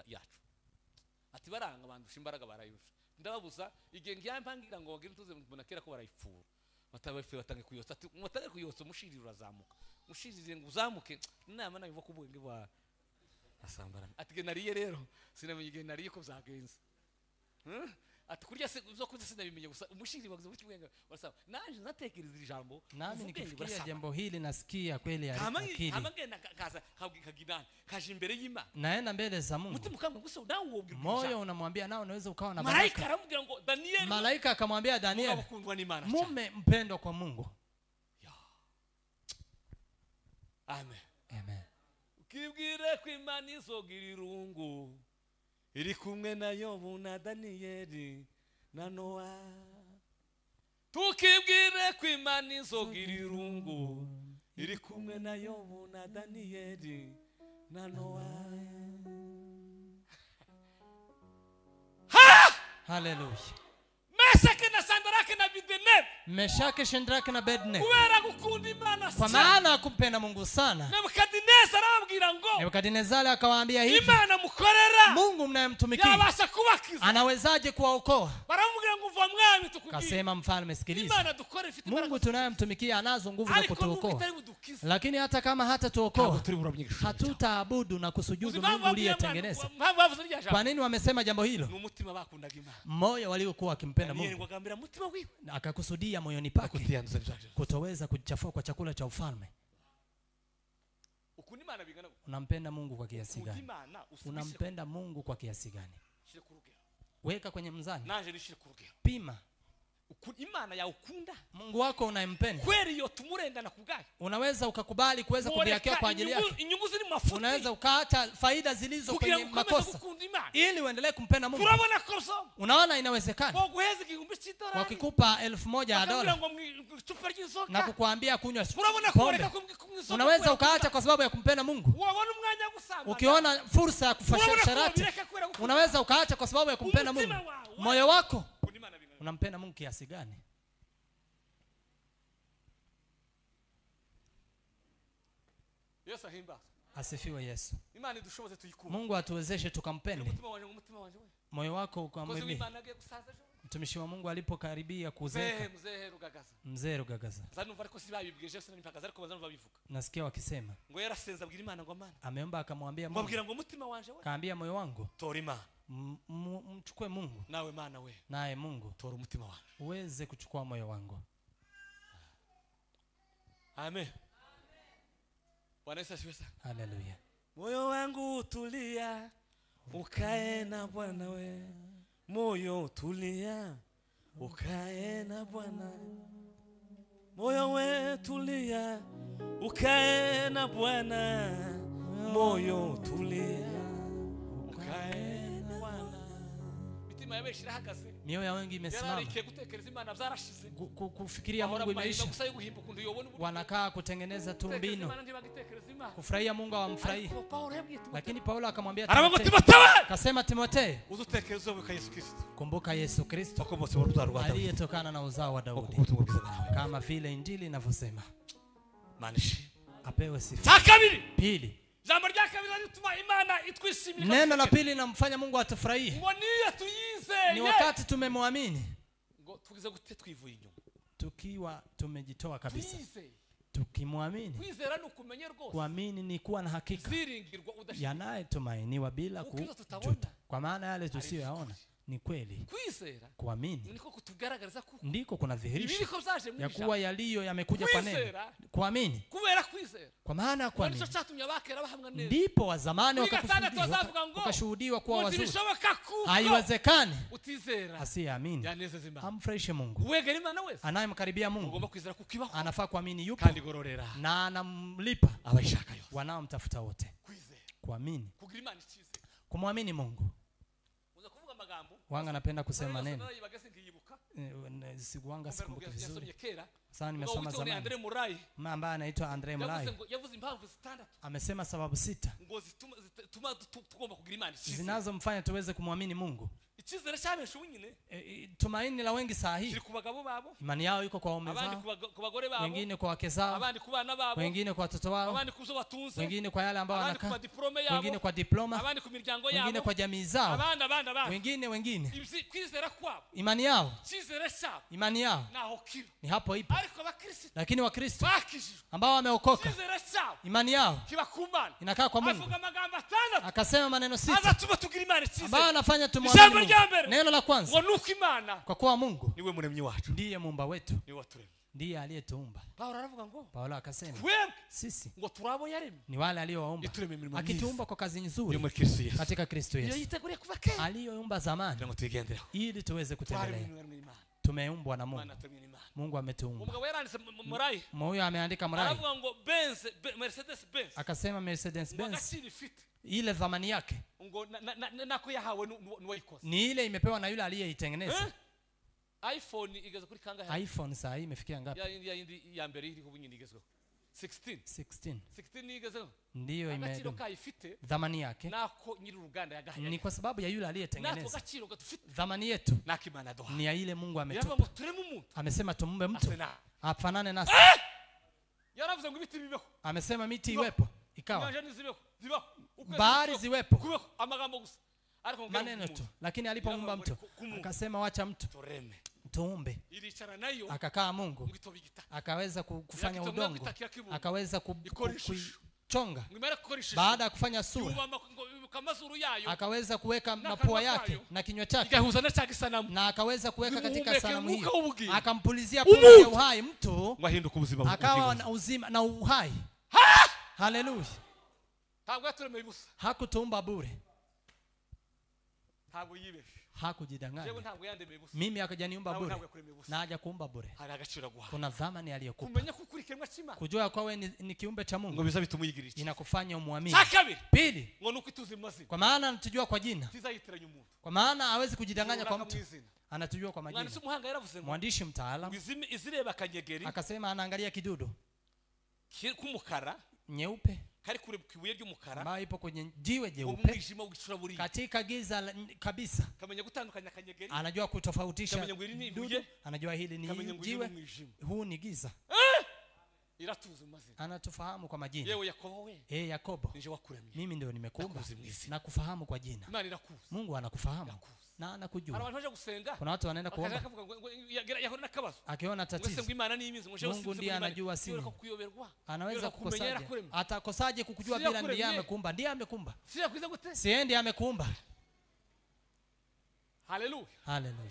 ati baranga bandusha imbaraga barayusha ndababuza igihe ngiyampangira ngo bagire tuze mbona kera ko barayipfura batabafe batange kuyotsa ati mutange kuyotsa umushirira urazamuka mushirire ngo uzamuke inama nayo iva kubwenge bwa asambara ati nariye rero sinamenye igihe nariye ko byagenze ati kurya se zo kurya sinabimenye gusa umushirire bagize ubwenge barasaba naje natekereza iri jambo nami nikifikiria jambo hili nasikia kweli akili kama ngenda kaza kagidani kaje imbere y'Imana naenda mbele za Mungu mutima ukambwa gusa nawe wobwira moyo unamwambia nao unaweza ukawa na baraka malaika aramubwira ngo Daniel malaika akamwambia Daniel mume mpendwa kwa Mungu. Amen. Amen. Ukibwire ko Imana izogira irungu iri kumwe na Yobu na Danieli na Noa. Tukibwire ko Imana izogira irungu iri kumwe na Yobu na Danieli na Noa. Ha! Hallelujah. Meshaki na Shadraka na Abednego. Meshaki, Shadraka na Abednego. Kubera gukunda Imana kwa maana kumpenda Mungu sana. Nebukadinezari arababwira ngo Nebukadinezari akawaambia hivi, Imana mukorera, Mungu mnayemtumikia yabasha kubakiza. Anawezaje kuwaokoa? Baramubwira ngo uva mwami tukubwire. Kasema mfalme, sikiliza. Imana dukorera ifite imbaraga. Mungu tunayemtumikia anazo nguvu za kutuokoa. Lakini hata kama hatatuokoa, hatutaabudu na kusujudu Mungu uliyetengeneza. Kwa nini wamesema jambo hilo? Moyo waliokuwa wakimpenda Mungu, akakusudia moyoni pake kutoweza kuchafua kwa chakula cha ufalme. Unampenda Mungu kwa kiasi gani? Unampenda Mungu kwa kiasi gani? Weka kwenye mzani. Pima. Mungu wako unayempenda, unaweza ukakubali kuweza kubiakia kwa ajili yake. Unaweza ukaacha faida zilizo kwenye makosa ili uendelee kumpenda Mungu. Unaona inawezekana. Wakikupa $1,000 na kukuambia kunywa pombe, unaweza ukaacha kwa sababu ya kumpenda Mungu. Ukiona fursa ya kufanya sharati, unaweza ukaacha kwa sababu ya kumpenda Mungu. Moyo wako unampenda Mungu kiasi gani? Asifiwe Yesu. Mungu atuwezeshe tukampende. Moyo wako ukamwambie. Mtumishi wa Mungu alipokaribia kuzeeka, mzee Rugagaza, nasikia wakisema ameomba akamwambia Mungu, kaambia moyo wangu mchukue Mungu, naye Mungu uweze kuchukua moyo wangu. Amen. Bwana Yesu asifiwe sana. Haleluya. Moyo wangu tulia ukae na Bwana we. Moyo tulia ukae na Bwana. Moyo we tulia ukae na Bwana. Moyo tulia ukae na Bwana. Mioyo ya wengi imesimama. Kufikiria Mungu imeisha. Wanakaa kutengeneza tu mbinu. Kufurahia Mungu hawamfurahii. Lakini Paulo akamwambia Timotheo, akasema Timotheo, kumbuka Yesu Kristo aliyetokana na uzao wa Daudi, kama vile Injili inavyosema. Apewe sifa. Pili, neno la pili linamfanya Mungu atufurahie ni wakati tumemwamini, tukiwa tumejitoa kabisa, tukimwamini. Kuamini ni kuwa na hakika yanayotumainiwa bila kujuta, kwa maana yale tusiyoyaona ni kweli. Kuamini ndiko kunadhihirisha ya kuwa yaliyo yamekuja kwa neno. Kuamini, kwa maana kuamini ndipo wa zamani wakashuhudiwa kuwa wazuri. Haiwezekani asiyeamini amfurahishe Mungu. Anayemkaribia Mungu anafaa kuamini yupo na anamlipa wanaomtafuta wote. Kuamini, kumwamini Mungu. Wanga napenda kusema neno. Wanga sikumbuki vizuri. Sana nimesoma zamani. Ambaye anaitwa Andre Mulai amesema sababu 6 zinazomfanya tuweze kumwamini Mungu. Tumaini la wengi saa hii, imani yao iko kwa waume zao, wengine kwa wake zao, wengine kwa watoto wao, wengine kwa yale ambao wanakaa, wengine kwa diploma, wengine kwa jamii zao, wengine. Imani yao, imani yao ni hapo ipo. Lakini Wakristo ambao wameokoka, imani yao inakaa kwa Mungu. Akasema maneno 6 ambayo anafanya tumwamini Mungu. Neno la kwanza, kwa kuwa Mungu ndiye muumba wetu, ndiye aliyetuumba. Paulo akasema sisi ni wale aliowaumba, akituumba kwa kazi nzuri katika Kristo Yesu, aliyoumba zamani ili tuweze kutembelea. Tumeumbwa na Mungu. Mungu ametuumba. Huyo ameandika Mrai akasema Mercedes Benz ile thamani yake ni ile imepewa na yule aliyeitengeneza. iPhone igeze kuri kangahe? iPhone saa hii imefikia ngapi? Ya mbere iri kubunyini igezweho 16. 16 igezweho. Ndiyo imedumu. Thamani yake ni kwa sababu ya yule aliyetengeneza. Thamani yetu ni ya ile Mungu ametupa. Amesema tumumbe mtu afanane nasi. Amesema miti iwepo, ikawa. Bahari ziwepo, maneno tu. Lakini alipoumba mtu akasema wacha mtu Tuumbe. Akakaa Mungu, akaweza kufanya udongo, akaweza kuchonga. Baada ya kufanya sura, akaweza kuweka mapua yake na kinywa chake, na akaweza kuweka katika sanamu hiyo, akampulizia pumzi ya uhai mtu, akawa na uzima na uhai. Haleluya. Hakutuumba bure. Hakujidanganya. Mimi hakujaniumba bure na hajakuumba bure. Kuna dhamani aliyokupa. Kujua kwa wewe ni kiumbe cha Mungu inakufanya umuamini. Pili, kwa maana anatujua kwa jina. Kwa maana hawezi kujidanganya kwa mtu. Anatujua kwa majina. Mwandishi mtaalamu akasema anaangalia kidudu nyeupe ambayo ipo kwenye jiwe jeupe katika giza kabisa. Anajua kutofautisha dudu, anajua hili ni jiwe, huu ni giza. Anatufahamu kwa majina. Yakobo, mimi ndio nimekuumba na kufahamu kwa jina. Mungu anakufahamu na anakujua. Kuna watu wanaenda kuomba, akiona tatizo, Mungu ndiye anajua, si anaweza kukosaje? Atakosaje kukujua bila ndiye amekuumba? Ndiye amekuumba, si ndiye amekuumba. Haleluya. Haleluya.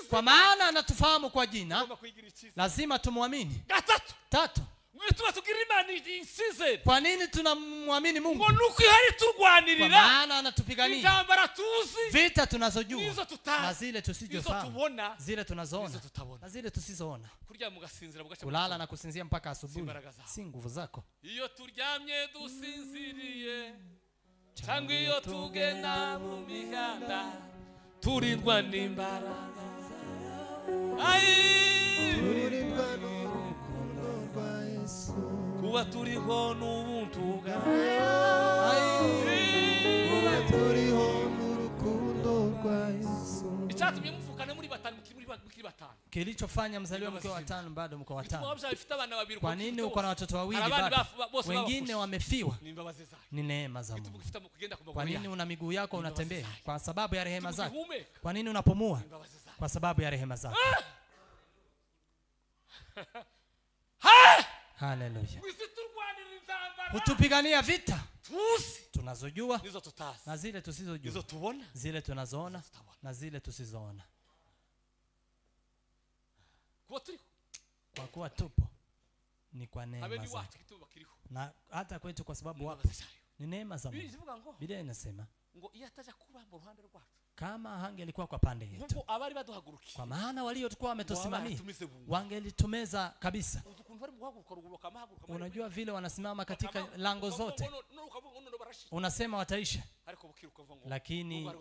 Kwa maana anatufahamu kwa jina, lazima tumuamini. Tatu, kwa nini tunamwamini Mungu? Kwa maana anatupigania vita tunazojua na zile tusizofahamu, zile tunazoona na zile tusizoona. Kulala na kusinzia mpaka asubuhi si nguvu zako. Iyo turyamye dusinziriye cyangwa iyo tugenda mu mihanda turindwa n'imbaraga turindwa n'urukundo rwa Yesu, kuba turiho n'ubuntu bwawe, kuba turiho n'urukundo rwa Yesu. Icyatumye muvukana muri batanu mukiri batanu, kilichofanya mzaliwa mkiwa watano bado mko watano. Kwa nini uko na watoto wawili bado wengine wamefiwa? Ni neema za Mungu. Kwa nini una miguu yako unatembea? Kwa sababu ya rehema zake. Kwa nini unapumua? Kwa sababu ya rehema zake. Haleluya. Hutupigania vita tunazojua na zile tusizojua, zile tunazoona na zile tusizoona. Kwa kuwa tupo ni kwa neema zake, na hata kwetu kwa sababu wapo ni neema za Mungu. Biblia inasema kama hangelikuwa kwa pande yetu, kwa maana waliokuwa wametusimamia wangelitumeza kabisa. Unajua vile wanasimama katika lango zote, unasema wataisha, lakini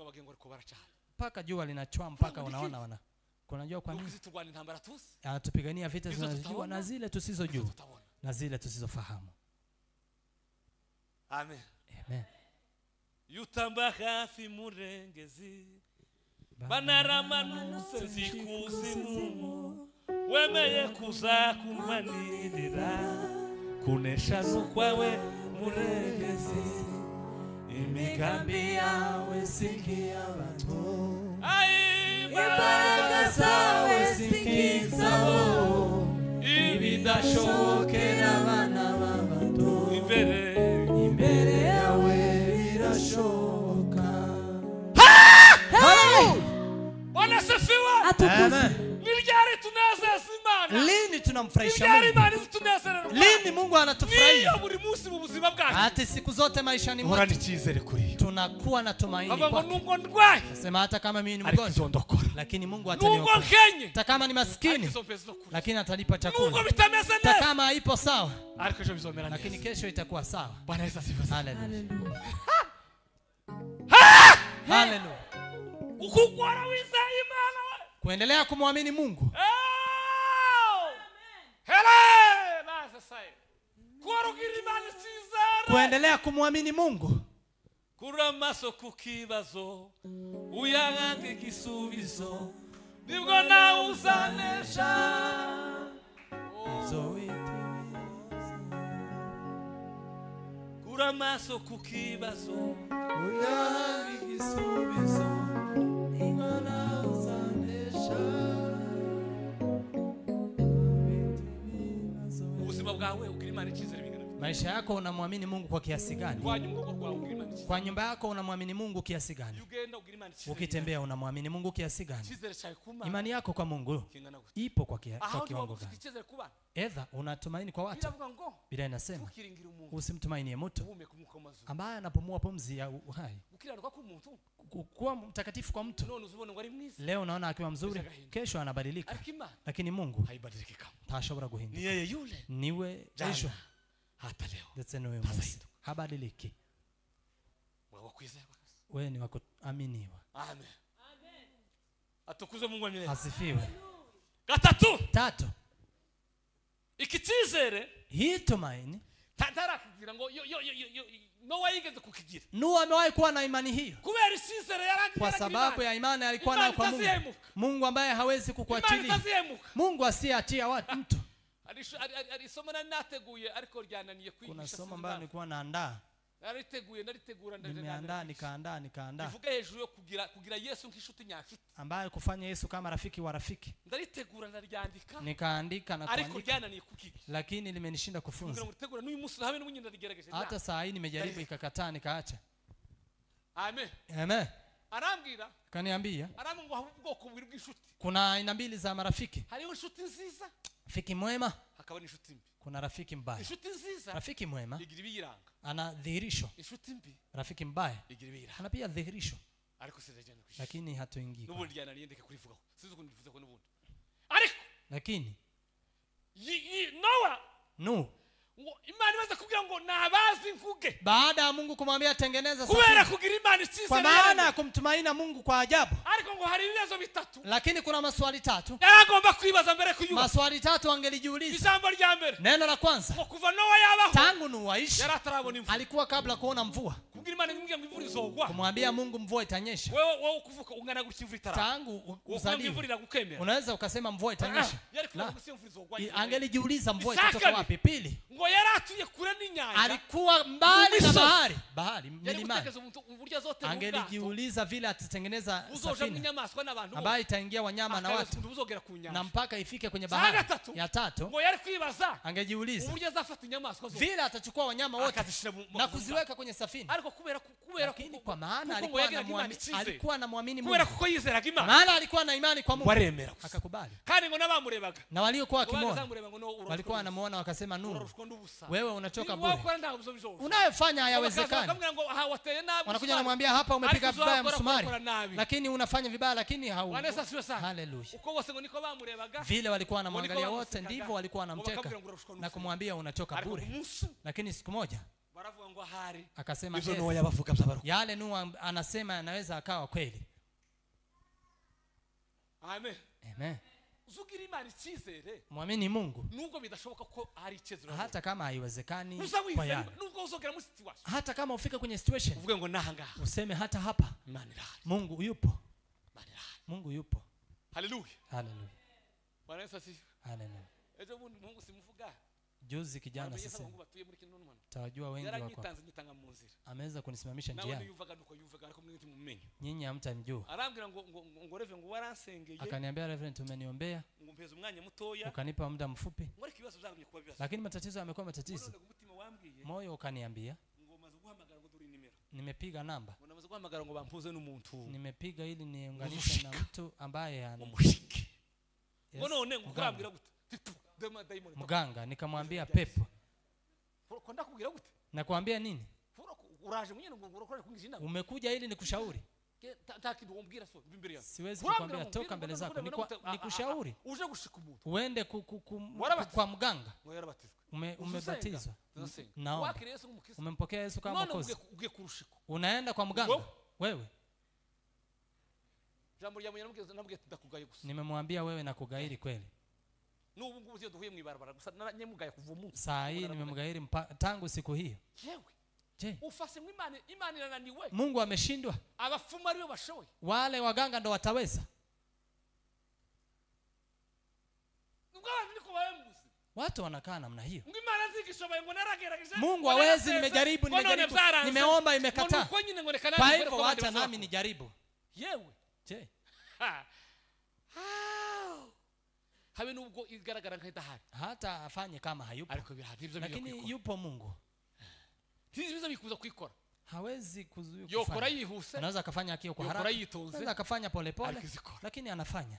mpaka jua linachwa, mpaka unaona wana. Unajua kwa nini? Anatupigania vita tunazojua na zile tusizojua na zile tusizofahamu. Amen. Amen. Yutamba hafi murengezi banaramanutse nzikuzimu wemeye kuza kumanirira kunesha nukwawe murengezi imigambi yawe sinkiyabantu imbaraga zawe sinkizabo ibidashokera abana b'abantu imbere yawe birashoboka. Bwana asifiwe. Amen. Lini tunamfurahisha Mungu? Lini Mungu anatufurahia? Hata siku zote maishani mwetu tunakuwa na tumaini kwake. Nasema hata kama mimi ni mgonjwa, lakini Mungu ataniokoa. Hata kama ni maskini, lakini atanipa chakula. Hata kama haipo sawa, lakini kesho itakuwa sawa. Haleluya. Haleluya. Kuendelea kumwamini Mungu. Kuendelea kumwamini Mungu. Kura maso kukibazo uyagange kisubizo nibwo nawe uzanesha. Kura maso kukibazo uyagange kisubizo nibwo nawe uzanesha. Imana icyizere bingana bite? Maisha yako unamwamini Mungu kwa kiasi gani? Iwanyu mu rugo rwawe ugira Imana icyizere. Kwa nyumba yako unamwamini Mungu kiasi gani? Iyo ugenda ugira Imana icyizere. Ukitembea unamwamini Mungu kiasi gani? Icyizere cyawe ku Mana Imani yako kwa Mungu kingana gute? ipo kwa Aho kiwango ufite gani? icyizere ku bana. Edha unatumaini kwa watu. Biravuga ngo Biblia inasema ntukiringire umuntu usimtumainie mtu uhumeka umwuka w'amazuru. ambaye anapumua pumzi ya uhai. Gukiranuka k'umuntu Kuwa mtakatifu kwa mtu none uzubona ngo ari mwiza. leo unaona akiwa mzuri, kesho anabadilika. Ariko Imana Lakini Mungu haibadiliki kamwe. ntashobora guhinduka. Ni yeye yule Niwe jana ejo hata leo. ndetse n'uyu munsi habadiliki. Wewe kwizerwa. Wewe ni wa kuaminiwa. Amen. Atukuzwe Mungu wa milele. Asifiwe. Gatatu. Tatu, Iki cyizere hii tumaini ntarakubwira ngo yo yo yo yo Nowa yigeze kukigira. Nuhu amewahi kuwa na imani hiyo. Kubera icyizere yaragira Kwa sababu ya imani alikuwa nayo kwa Mungu. Mungu ambaye hawezi kukuachilia. Mungu asiyeachia watu mtu. Hari isomo nari nateguye ariko ryananiye kwigisha. Kuna somo ambalo nilikuwa naandaa. Nariteguye naritegura Nimeandaa nikaandaa nikaandaa. Bivuga hejuru yo kugira Yesu nk'inshuti nyanshuti. Ambaye kufanya Yesu kama rafiki wa rafiki. Ndaritegura ndaryandika. Nikaandika na ariko kuandika. ryananiye kukigisha. Lakini limenishinda kufunza. Kugira ngo n'uyu munsi habe n'ubundi ndarigerageje. Hata saa hii nimejaribu ikakataa nikaacha. Amen. Amen. Arambwira. Kaniambia. Arambwira ngo habe ubwoko bubiri bw'inshuti. Kuna aina mbili za marafiki. Hariho inshuti nziza. Rafiki mwema. Hakaba n'inshuti mbi. Kuna rafiki mbaya. Inshuti nziza. Rafiki mwema igira ibiyiranga. Ana dhihirisho. Inshuti mbi. Rafiki mbaya igira ibiyiranga. Ana pia dhihirisho. Ariko sinajyana kwishyura. Lakini hatuingii. N'ubundi ryananiye ndeke kurivugaho. Sinzi ukuntu ndivuze ko n'ubundi. Ariko lakini Nowa Nuhu Imana imaze kugira ngo nabazi nkuge. Baada ya Mungu kumwambia tengeneza Kubera safina. kugira Imana icyizere. Kwa maana kumtumaina Mungu kwa ajabu. Ariko ngo hari ibibazo bitatu. Lakini kuna maswali tatu. Yaragomba kwibaza mbere kuyuba. Maswali tatu angelijiuliza. Ijambo rya mbere. Neno la kwanza. Ngo kuva Nowa yabaho. Tangu Nuhu aishi. Yaratarabona imvura. Alikuwa kabla kuona mvua. Kugira Imana imubwira ngo imvura izogwa. Kumwambia Mungu mvua itanyesha. Wewe ukuvuka ungana gutya imvura itaragwa. Tangu uzaliwe. Iragukemera. Unaweza ukasema mvua itanyesha. Yari kuvuga ngo imvura izogwa. Angelijiuliza mvua itatoka wapi? Pili. Ngo yaratuye kure n'inyanja. Alikuwa mbali na bahari milimani. Angelijiuliza Angelijiuliza vile atatengeneza safina ambayo itaingia wanyama na watu na mpaka ifike kwenye bahari. Ya tatu, angejiuliza vile atachukua wanyama wote na kuziweka kwenye safina. Lakini kwa maana alikuwa anamwamini Mungu, maana alikuwa na imani kwa Mungu, akakubali. Na waliokuwa wakimwona walikuwa wanamuona wakasema, Nuhu, wewe unachoka bure, unayofanya hayawezekani. Wanakuja namwambia hapa umepiga vibaya msumari, lakini unafanya vibaya, lakini hau. Haleluya. Vile walikuwa wanamwangalia wote, ndivyo walikuwa wanamteka na kumwambia unachoka bure. Lakini siku moja akasema yale Nuhu anasema yanaweza akawa kweli. Amen. Amen. Mwamini Mungu hata kama haiwezekani kwa yale. Hata kama ufike kwenye situation useme hata hapa Mungu yupo. Mungu yupo. Haleluya. Haleluya. Haleluya. Juzi kijana sasa tawajua wengi wako ameweza kunisimamisha njiani. Nyinyi hamtamjua. Akaniambia, Reverend, umeniombea ukanipa muda mfupi, lakini matatizo yamekuwa matatizo. Moyo ukaniambia nimepiga namba, nimepiga ili niunganishe na mtu ambaye ana mganga. Nikamwambia pepo, nakwambia nini? Umekuja ili nikushauri. Siwezi kukwambia toka mbele zako, nikushauri uende kwa mganga. Umebatizwa, naomba umempokea Yesu kama Mwokozi, unaenda kwa mganga wewe. Nimemwambia wewe nakugairi kweli. Saa hii nimemgairi tangu siku hiyo. Je, Mungu ameshindwa? Wale waganga ndo wataweza? Watu wanakaa namna hiyo. Mungu hawezi, nimejaribu, nimeomba, imekataa. Kwa hivyo wacha nami nijaribu. Je, Habe nubwo igaragara nk'idahari, hata afanye kama hayupo, ariko birahari, lakini yupo Mungu. Ntibiza bikuza kwikora, hawezi kuzuia kufanya. Yihuse, anaweza akafanya akio kwa haraka, anaweza akafanya polepole, lakini anafanya.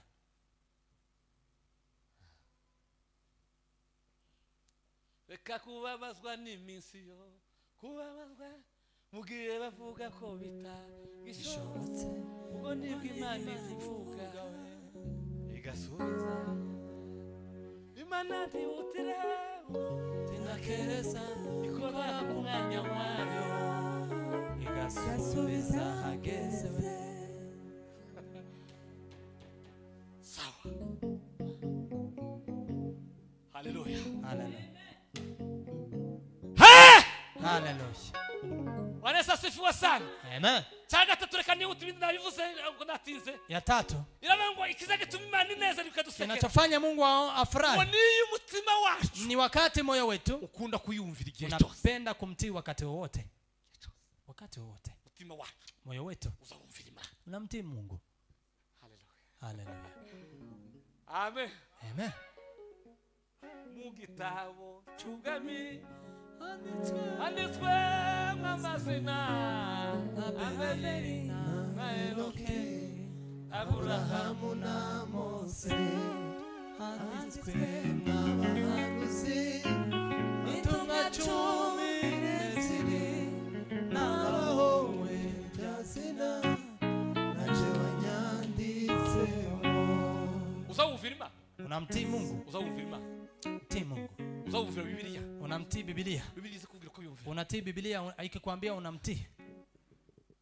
Reka kubabazwa n'iminsi yo kubabazwa mugiye bavuga ko bitagishobotse, ubwo nibwo Imana ivuga igasubiza. Imana ntihutira tinakereza, ikora ku mwanya wayo igasubiza hageze. Sawa. Haleluya. Haleluya. Haleluya. Bwana asifiwe sana. Amen. Cya gatatu, reka nihuta ibindi nabivuze natinze. Ya tatu, iravuga ngo ikiza gituma Imana ineza bikadusekera. Kinachofanya Mungu afurahi ni umutima wacu, ni wakati moyo wetu ukunda kuyumvira igihe cyose, unapenda kumtii wakati wowote. Wakati wowote umutima wacu, moyo wetu uzawumvira Imana, unamtii Mungu. Haleluya. Haleluya. Amen. Amen. Mu gitabo cy'ubwami handitswe amazina Abeli na Enoki, Aburahamu na Mose, handitswe n'abahanuzi, intumwa 12 n'abahowe iryo zina nanje wanyanditseho. Uzawumvira Imana, unamtii Mungu, uzawumvira Imana, mtii Mungu. Uzawumvira Bibiliya, unamtii Bibiliya. Bibiliya izikubwira ko yumvira, unatii Bibiliya ikikwambia unamtii.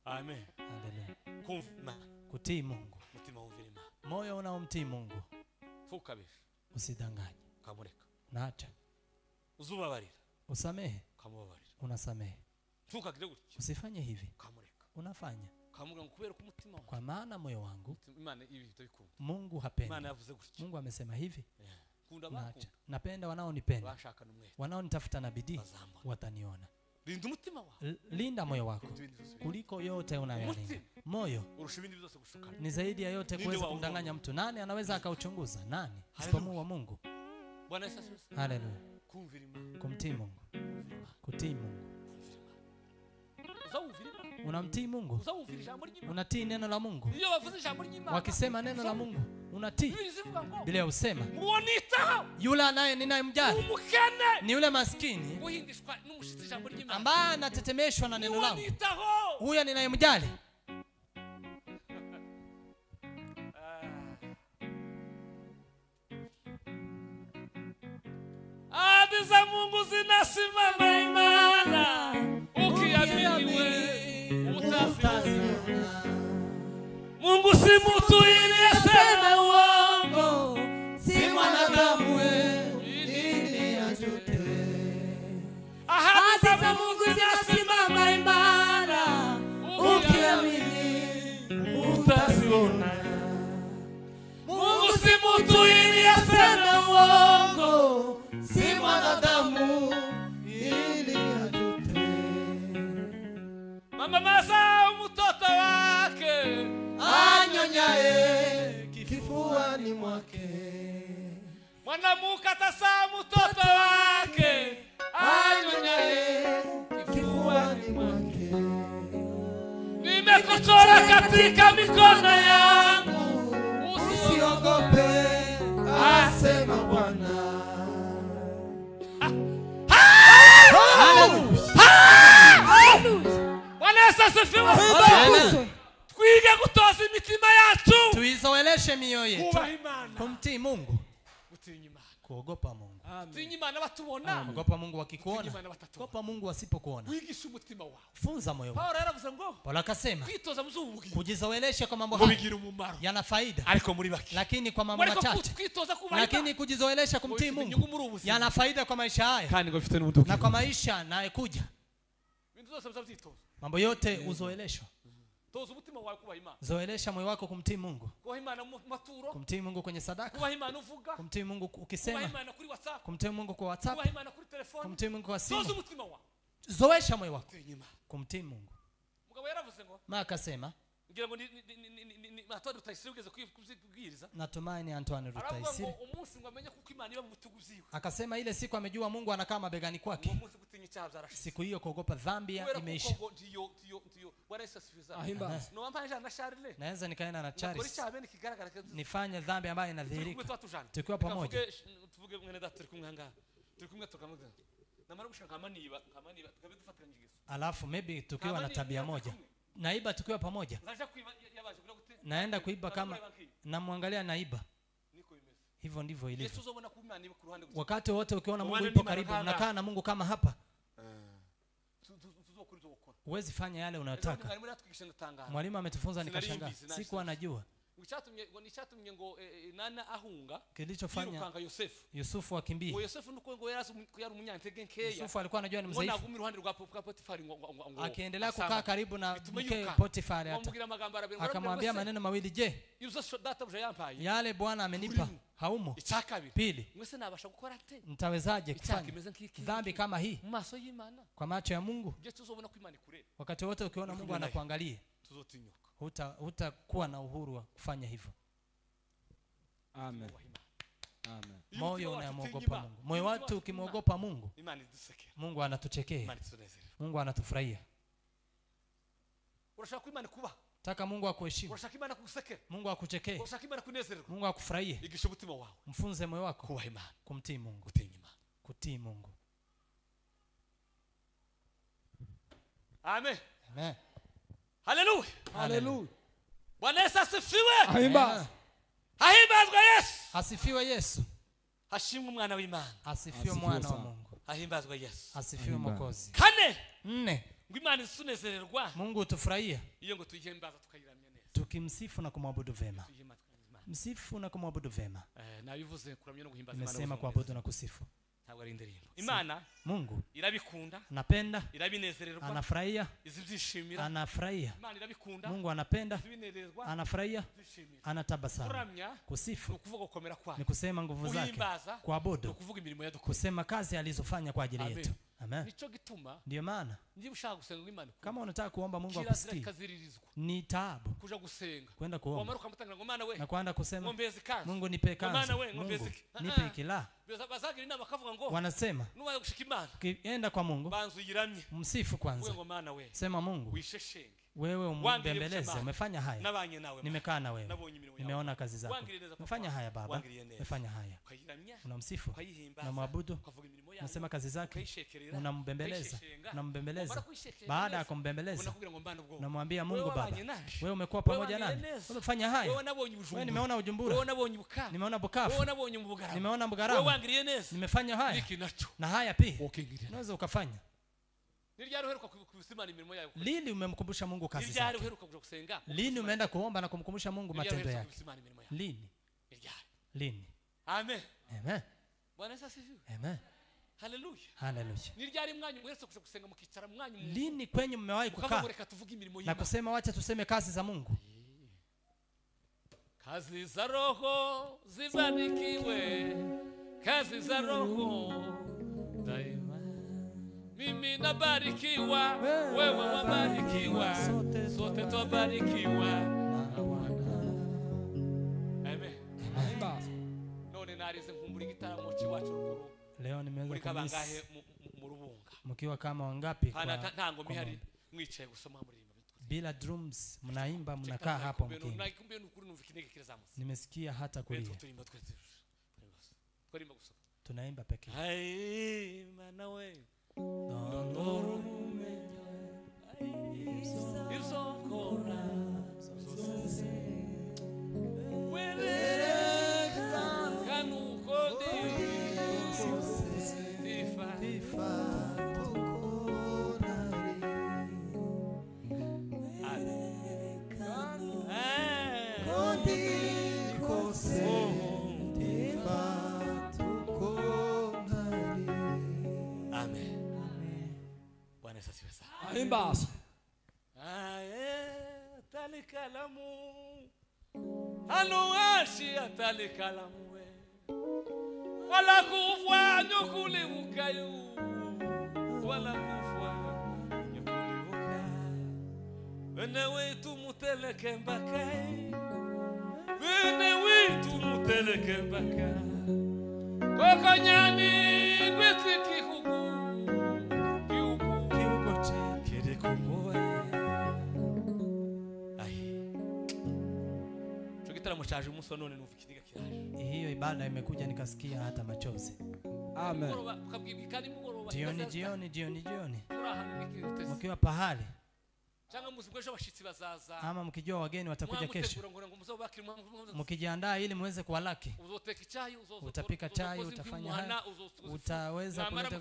Amen. Haleluya. Kumva, kutii Mungu, umutima wumvira Imana, moyo unaomtii Mungu. Ntukabeshe, usidanganye, ukamureka, unaacha. Uzubabarira, usamehe, ukamubabarira. Unasamehe. Ntukagire gutya, usifanye hivi, ukamureka, unafanya. Ukamubwira ngo kubera ko umutima wawe, kwa maana moyo wangu, Imana ibi ndabikunda. Mungu hapendi. Imana yavuze gutya, Mungu amesema hivi. Naacha. Napenda wanaonipenda, wanaonitafuta na bidii wataniona. Linda moyo wako kuliko yote unayolinda. Moyo ni zaidi ya yote kuweza kumdanganya mtu. Nani anaweza akauchunguza? Nani isipokuwa Mungu? Haleluya. Kumtii Mungu, kutii Mungu. Unamtii Mungu, unatii neno la Mungu. Wakisema neno la Mungu unatii. Biblia husema yule anaye ninayemjali ni yule maskini ambaye anatetemeshwa na neno langu, huyo ninayemjali. Ahadi za Mungu zinasimama imara, ukiamini wewe utaziona. Mungu si mtu ili aseme uongo, si mwanadamu ili ajute. Ahadi za Mungu zinasimama imara, ukiamini utaziona. Mungu si mtu ili aseme uongo, si mwanadamu ili ajute. Mama masa mtoto wake anyonyaye kifuani mwake, mwanamuke atasa mtoto wake anyonyaye kifuani mwake. Nimekuchora katika mikono yangu, usiogope, asema Bwana. Bwana Yesu asifiwe. Twige kutoza imitima yacu, tuizoeleshe mioyo yetu kumtii Mungu, kuogopa Mungu. Kuogopa Mungu wakikuona, kuogopa Mungu wasipokuona. Funza moyo wako. Paulo akasema kujizoelesha kwa mambo haya yana faida, lakini kwa mambo machache. Lakini kujizoelesha kumtii Mungu yana faida kwa maisha haya na kwa maisha nayekuja. Mambo yote uzoeleshwa. Zoelesha moyo wako kumtii Mungu. Kumtii Mungu kwenye sadaka. Kumtii Mungu ukisema. Kumtii Mungu kwa WhatsApp. Kumtii Mungu kwa simu. Zoesha moyo wako kumtii Mungu. Ma akasema Ngira ngo ni Antoine Rutayisire ugeze kubwiriza. Natumai ni Antoine Rutayisire. Umunsi ngo amenye kuko Imana iba mu bitugu vyiwe. Akasema ile siku amejua Mungu anakaa mabegani kwake. Umunsi gutinya icyaha byarashize. Siku hiyo kuogopa dhambi imeisha. Naweza nikaenda na Charles. Nifanye dhambi ambayo inadhihirika. Tukiwa pamoja. Tuvuge mwene data turi kumwe ngaha. Turi kumwe tukamuga. Namara gushaka nkamaniba tukabidufatiranya ingeso. Alafu maybe tukiwa na tabia moja. Naiba tukiwa pamoja. Naenda kuiba kama namwangalia naiba. Hivyo ndivyo ilivyo. Wakati wote ukiona Mungu yupo karibu, unakaa na Mungu kama hapa. Huwezi fanya yale unayotaka. Mwalimu ametufunza nikashangaa. Sikuwa najua. Icyatumye ngo Nana ahunga kilichofanya Yusufu akimbie. Yusufu nuko ngo yari umunyantege nkeya. Yusufu alikuwa anajua ni mzaifu. Akiendelea kukaa karibu na mke Potifari hata akamwambia maneno mawili, je, yale Bwana amenipa haumo? Pili, nitawezaje kufanya dhambi kama hii kwa macho ya Mungu? Wakati wote ukiona Mungu anakuangalia, hutakuwa na uhuru wa kufanya hivyo. Amen. Amen. Moyo unamwogopa Mungu. Moyo watu ukimwogopa Mungu, Mungu anatuchekea. Mungu anatufurahia. Taka Mungu akuheshimu. Mungu akuchekee. Mungu akufurahie. Mfunze moyo wako kumtii Mungu. Kutii Mungu. Amen. Amen. Hallelujah. Hallelujah. Bwana Yesu asifiwe. Ahimbazwe. Ahimbazwe Yesu. Asifiwe Yesu. Hashimwe mwana w'Imana. Asifiwe mwana wa Mungu. Ahimbazwe Yesu. Asifiwe Mwokozi. Kane. 4. Ngo Imana isunezererwa. Mungu utufurahia. Iyo ngo tuyihimbaza tukayiramya neza. Tukimsifu na kumwabudu vema. Msifu na kumwabudu vema. Nabivuze kuramya no guhimbaza Imana. Nimesema kuabudu na kusifu. Ntabwo ari indirimbo. Imana Mungu irabikunda, anapenda, irabinezererwa, anafurahia, izibyishimira, anafurahia. Imana irabikunda, Mungu anapenda, anafurahia, anatabasamu. Kusifu ni kuvuga gukomera kwayo, ni kusema nguvu zake, kuabudu ni kuvuga imirimo yadukoreye, kusema kazi alizofanya kwa ajili yetu. Amen. Nico gituma ndio maana niba ushaka gusenga Imana, kama unataka kuomba Mungu akusikie, ni taabu kuja gusenga, kwenda kuomba wamara ukamutangira ngo Mana we, na kwenda kusema Mungu Mungu nipe kanzu, Mungu nipe kila. Bazagira inama bakavuga ngo wanasema nubaye gushika Imana, ukienda kwa Mungu banzu yiramye, msifu kwanza, ngo Mana we, sema Mungu wisheshenge, wewe umbembeleze, umefanya haya, nimekaa na wewe, nimeona kazi zako, umefanya haya Baba, umefanya haya. Unamsifu, unamwabudu, unasema kazi zake, unambembeleza, unambembeleza. Baada ya kumbembeleza, unamwambia Mungu Baba, wewe umekuwa pamoja nami, umefanya haya, wewe nimeona Ujumbura, nimeona Bukavu, nimeona Bugarama, nimefanya haya na haya pia. Unaweza ukafanya. Lini umemkumbusha Mungu kazi zake? Lini umeenda kuomba na kumkumbusha Mungu matendo yake? Lini? Lini? Amen. Amen. Bwana Yesu asifiwe. Amen. Hallelujah. Hallelujah. Ni ryari mwanyu mwese kusenga mukicara mwanyu? Lini kwenyu mmewahi kukaa na kusema wacha tuseme kazi za Mungu? Kazi za Roho zibarikiwe, kazi za Roho daima. Mimi nabarikiwa, wewe wabarikiwa, sote twabarikiwa na Bwana. Amen. None narize nkumbura igitaramo c'iwacu ruguru. Leo nimeweza kumisi mkiwa kama wangapi kwa ntango mihari mwicaye gusoma murimba bila drums, mnaimba, mnakaa hapo mkiimba. Nimesikia hata kulia. Tunaimba pekee. Ai mana we Ahimbazwe. Atalikalamu aluashi atalikalamu we wala kufwa nyukuli ukayu wala kufwa nyukuli uka wene wetu mute Muteleke mbaka bene witu muteleke mbaka koko nyani gwetsi kihugu kihugu kihugo kiri kugoye ayi cyo gitaramo cyaje umunsi wa none numva ikiniga kiraje. Hiyo ibada imekuja nikasikia hata machozi. Amen. Jioni jioni jioni jioni mkiwa pahali ama mkijua wageni watakuja kesho, mkijiandaa ili muweze kuwalaki, utapika chai, utafanya haya, utaweza kuleta,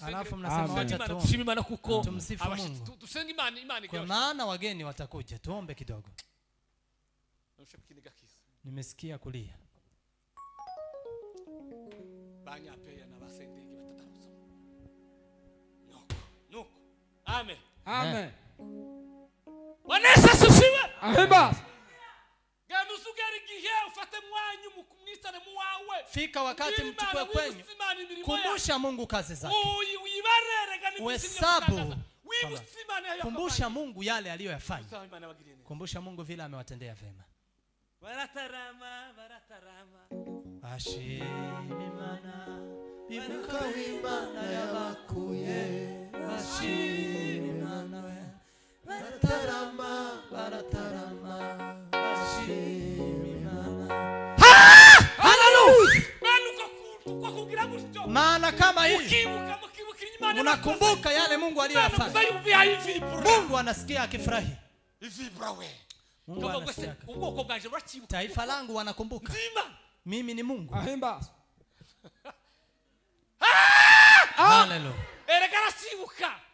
alafu mnasema wacha tumsifu Mungu kwa maana wageni watakuja. Tuombe kidogo. Nimesikia kulia. Amen. Amen. Bwana Yesu asifiwe. Amen. Fika wakati mchukue kwenyu. Kumbusha Mungu kazi zake. Uhesabu. Kumbusha Mungu yale aliyoyafanya. Kumbusha Mungu vile amewatendea vema. Baratarama, baratarama. Ashimimana, bibuka w'Imana yabakuye. Ashimimana we. Baratarama, baratarama. Ashimimana. Haleluya! Maana kama hii unakumbuka yale Mungu aliyoyafanya. Mungu anasikia akifurahi. Mungu anasikia. Taifa langu wanakumbuka. Mimi ni Mungu. Haleluya.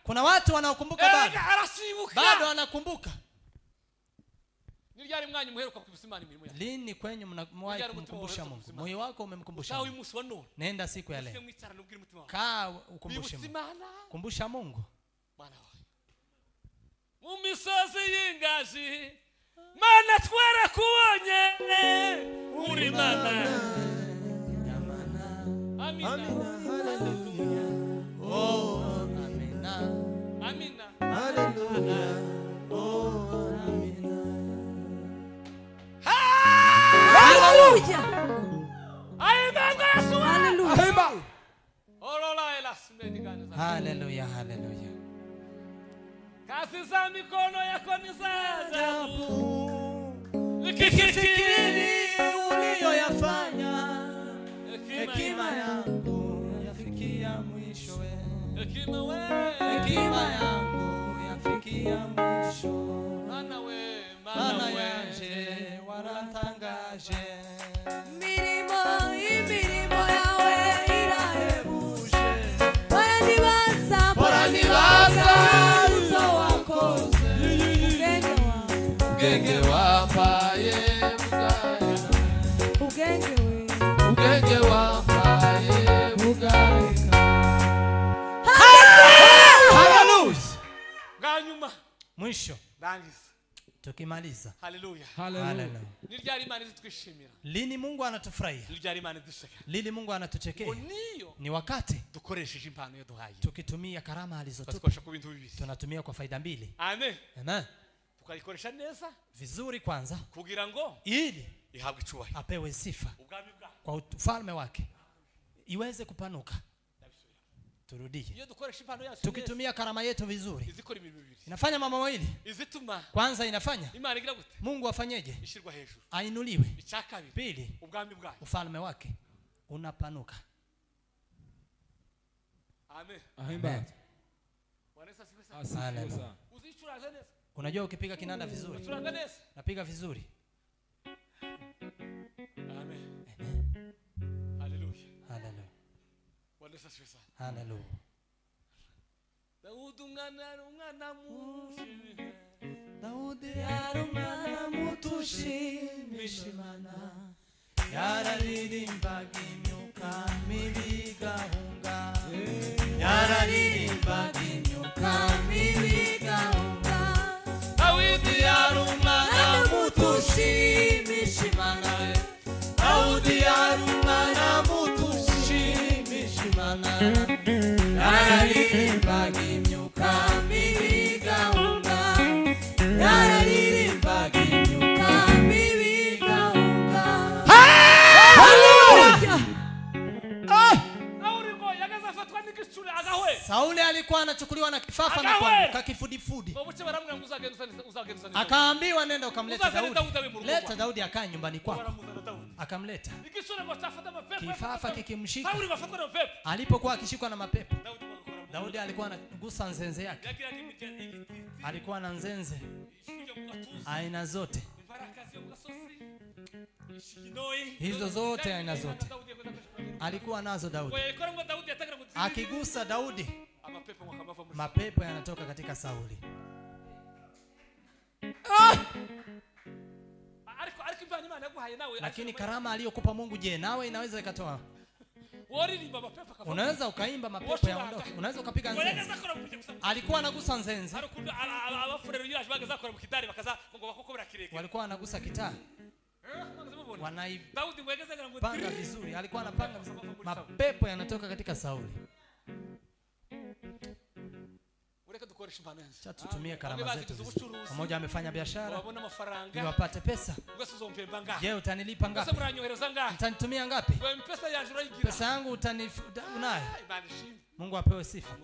Kuna watu wanaokumbuka bado. Bado wanakumbuka. Lini kwenyu mnawahi kumkumbusha Mungu? Moyo wako umemkumbusha Mungu. Nenda siku ya leo. Kaa ukumbushe Mungu. Kumbusha Mungu. Mu misozi y'ingazi Mana twarakubonye uri Mana. Amina. Haleluya. Oh, amina. Amina. Haleluya. Oh, amina. Haleluya. Haleluya. Haleluya, haleluya. Kazi za mikono yako ni za ajabu. Nikifikiri uliyoyafanya, hekima yangu yafikia mwisho. Hekima yangu yafikia mwisho. Mana we, mana yanje waratangaje. Mirimo, imirimo yawe irahebuje. Bora nibaza uso wakoze. Ubwenge wampaye bugaheka. Ubwenge wampaye bugaheka. Haleluya. Ganyuma. Mwisho. Tukimaliza. Haleluya. Haleluya. Lini Lini Mungu anatufurahia? Lini Mungu anatuchekea? Ni wakati tukitumia karama alizotupa. Tunatumia kwa faida mbili. Amen. Amen. Tukaikoresha neza vizuri kwanza, kugira ngo ili ihabwe icyubahiro, apewe sifa kwa ufalme wake iweze kupanuka. Turudie. Tukitumia karama yetu vizuri, inafanya mambo mawili. Kwanza inafanya Mungu afanyeje? Ainuliwe. Pili, ufalme wake unapanuka. Amen. Amen. Amen. Unajua ukipiga kinanda vizuri, napiga vizuri. Amen. Haleluya. Haleluya. Haleluya. Daudi umwana mushimishimana. Daudi yari umwana mutushimishimana. Yararirimbaga imyuka mibi igahunga. Yararirimbaga imyuka mibi igahunga. Dawidi yari umwana mutushimishimana. Daudi yari umwana mutushimishimana. Yararirimbaga imyuka mibi igahunga. Yararirimbaga Yule alikuwa anachukuliwa na kifafa na kuanguka kifudifudi. Akaambiwa nenda ukamleta Daudi. Leta Daudi akae nyumbani kwako. Akamleta. Kifafa kikimshika. Alipokuwa akishikwa na mapepo, Daudi alikuwa anagusa nzenze yake. Alikuwa na nzenze aina zote. Hizo zote aina zote alikuwa nazo Daudi. Akigusa Daudi, mapepo yanatoka katika Sauli. Lakini karama aliyokupa Mungu, je, nawe inaweza ikatoa? Unaweza ukaimba mapepo yaondoke. Unaweza ukapiga nzenze. Alikuwa anagusa nzenze. Walikuwa anagusa kitaa. Wanaipanga vizuri. Alikuwa anapanga vizuri. Mapepo yanatoka katika Sauli. Tutumie karama zetu vizuri. Mmoja amefanya biashara ili wapate pesa. Je, utanilipa ngapi? Utanitumia ngapi? Pesa yangu unayo? Mungu apewe sifa.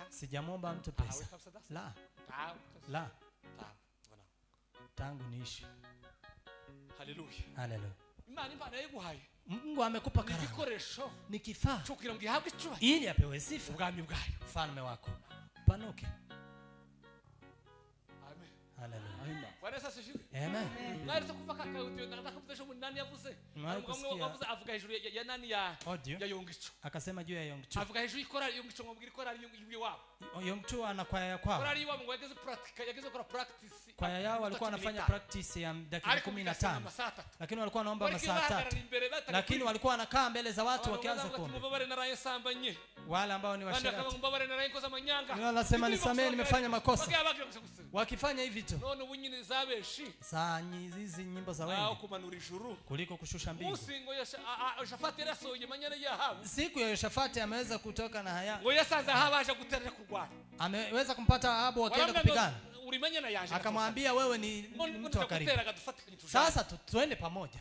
Sijamwomba mtu pesa. La. La. Tangu niishi. Haleluya. Haleluya. Mungu amekupa karama. Ni kifaa ili apewe sifa. Ufalme wako panuke. Amen. Haleluya. Amen. Akasema juu ya Yongchu. Yongchu ana kwaya ya kwao. Kwaya yao walikuwa wanafanya practice ya dakika 15. Lakini walikuwa wanaomba masaa 3. Lakini walikuwa wanakaa mbele za watu wakianza kuomba. Wale ambao ni washerati. Wanasema nisamee, nimefanya makosa. Wakifanya hivi tu. Saa hizi nyimbo za wengi kuliko kushusha mbingu. Siku ya Yoshafati ameweza kutoka na haya. Ameweza kumpata Ahabu wakienda kupigana. Akamwambia wewe ni mtu wa karibu. Sasa tuende pamoja.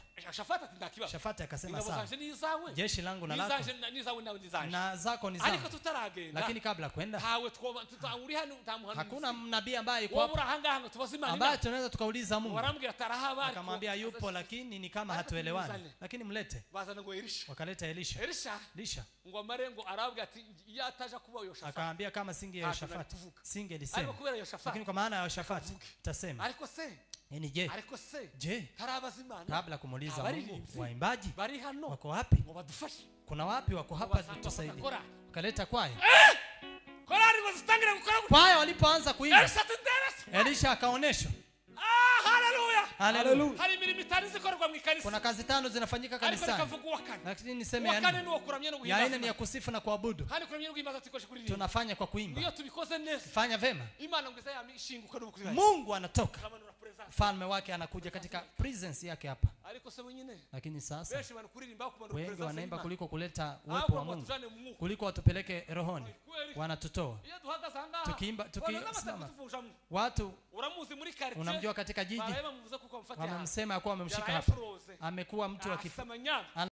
Shafati akasema sawa. Jeshi langu na lako na zako ni zangu. Lakini kabla kwenda, hakuna nabii ambaye yuko hapa ambaye tunaweza tukauliza Mungu. Akamwambia yupo, lakini ni kama hatuelewani. Lakini mlete. Wakaleta Elisha. Elisha akaambia kama singe ya Yoshafati singelisema. Lakini kwa maana ya Yoshafati tasema. Ni je? Je? Kabla kumuuliza Mungu, waimbaji wako wapi? Kuna wapi wako hapa tusaidie? Wakaleta kwaya. Kwaya walipoanza kuimba, Elisha akaoneshwa. Haleluya. Kuna kazi 5 zinafanyika kanisani. Lakini niseme ya nne ni ya kusifu na kuabudu. Tunafanya kwa kuimba. Fanya vema. Mungu anatoka. Mfalme wake anakuja katika presence yake hapa. Lakini sasa wengi wanaimba kuliko kuleta uwepo wa Mungu, kuliko watupeleke rohoni, wanatutoa. Tukiimba, tukisimama, watu unamjua katika jiji, wamemsema kuwa wamemshika hapa, amekuwa mtu wa kifo.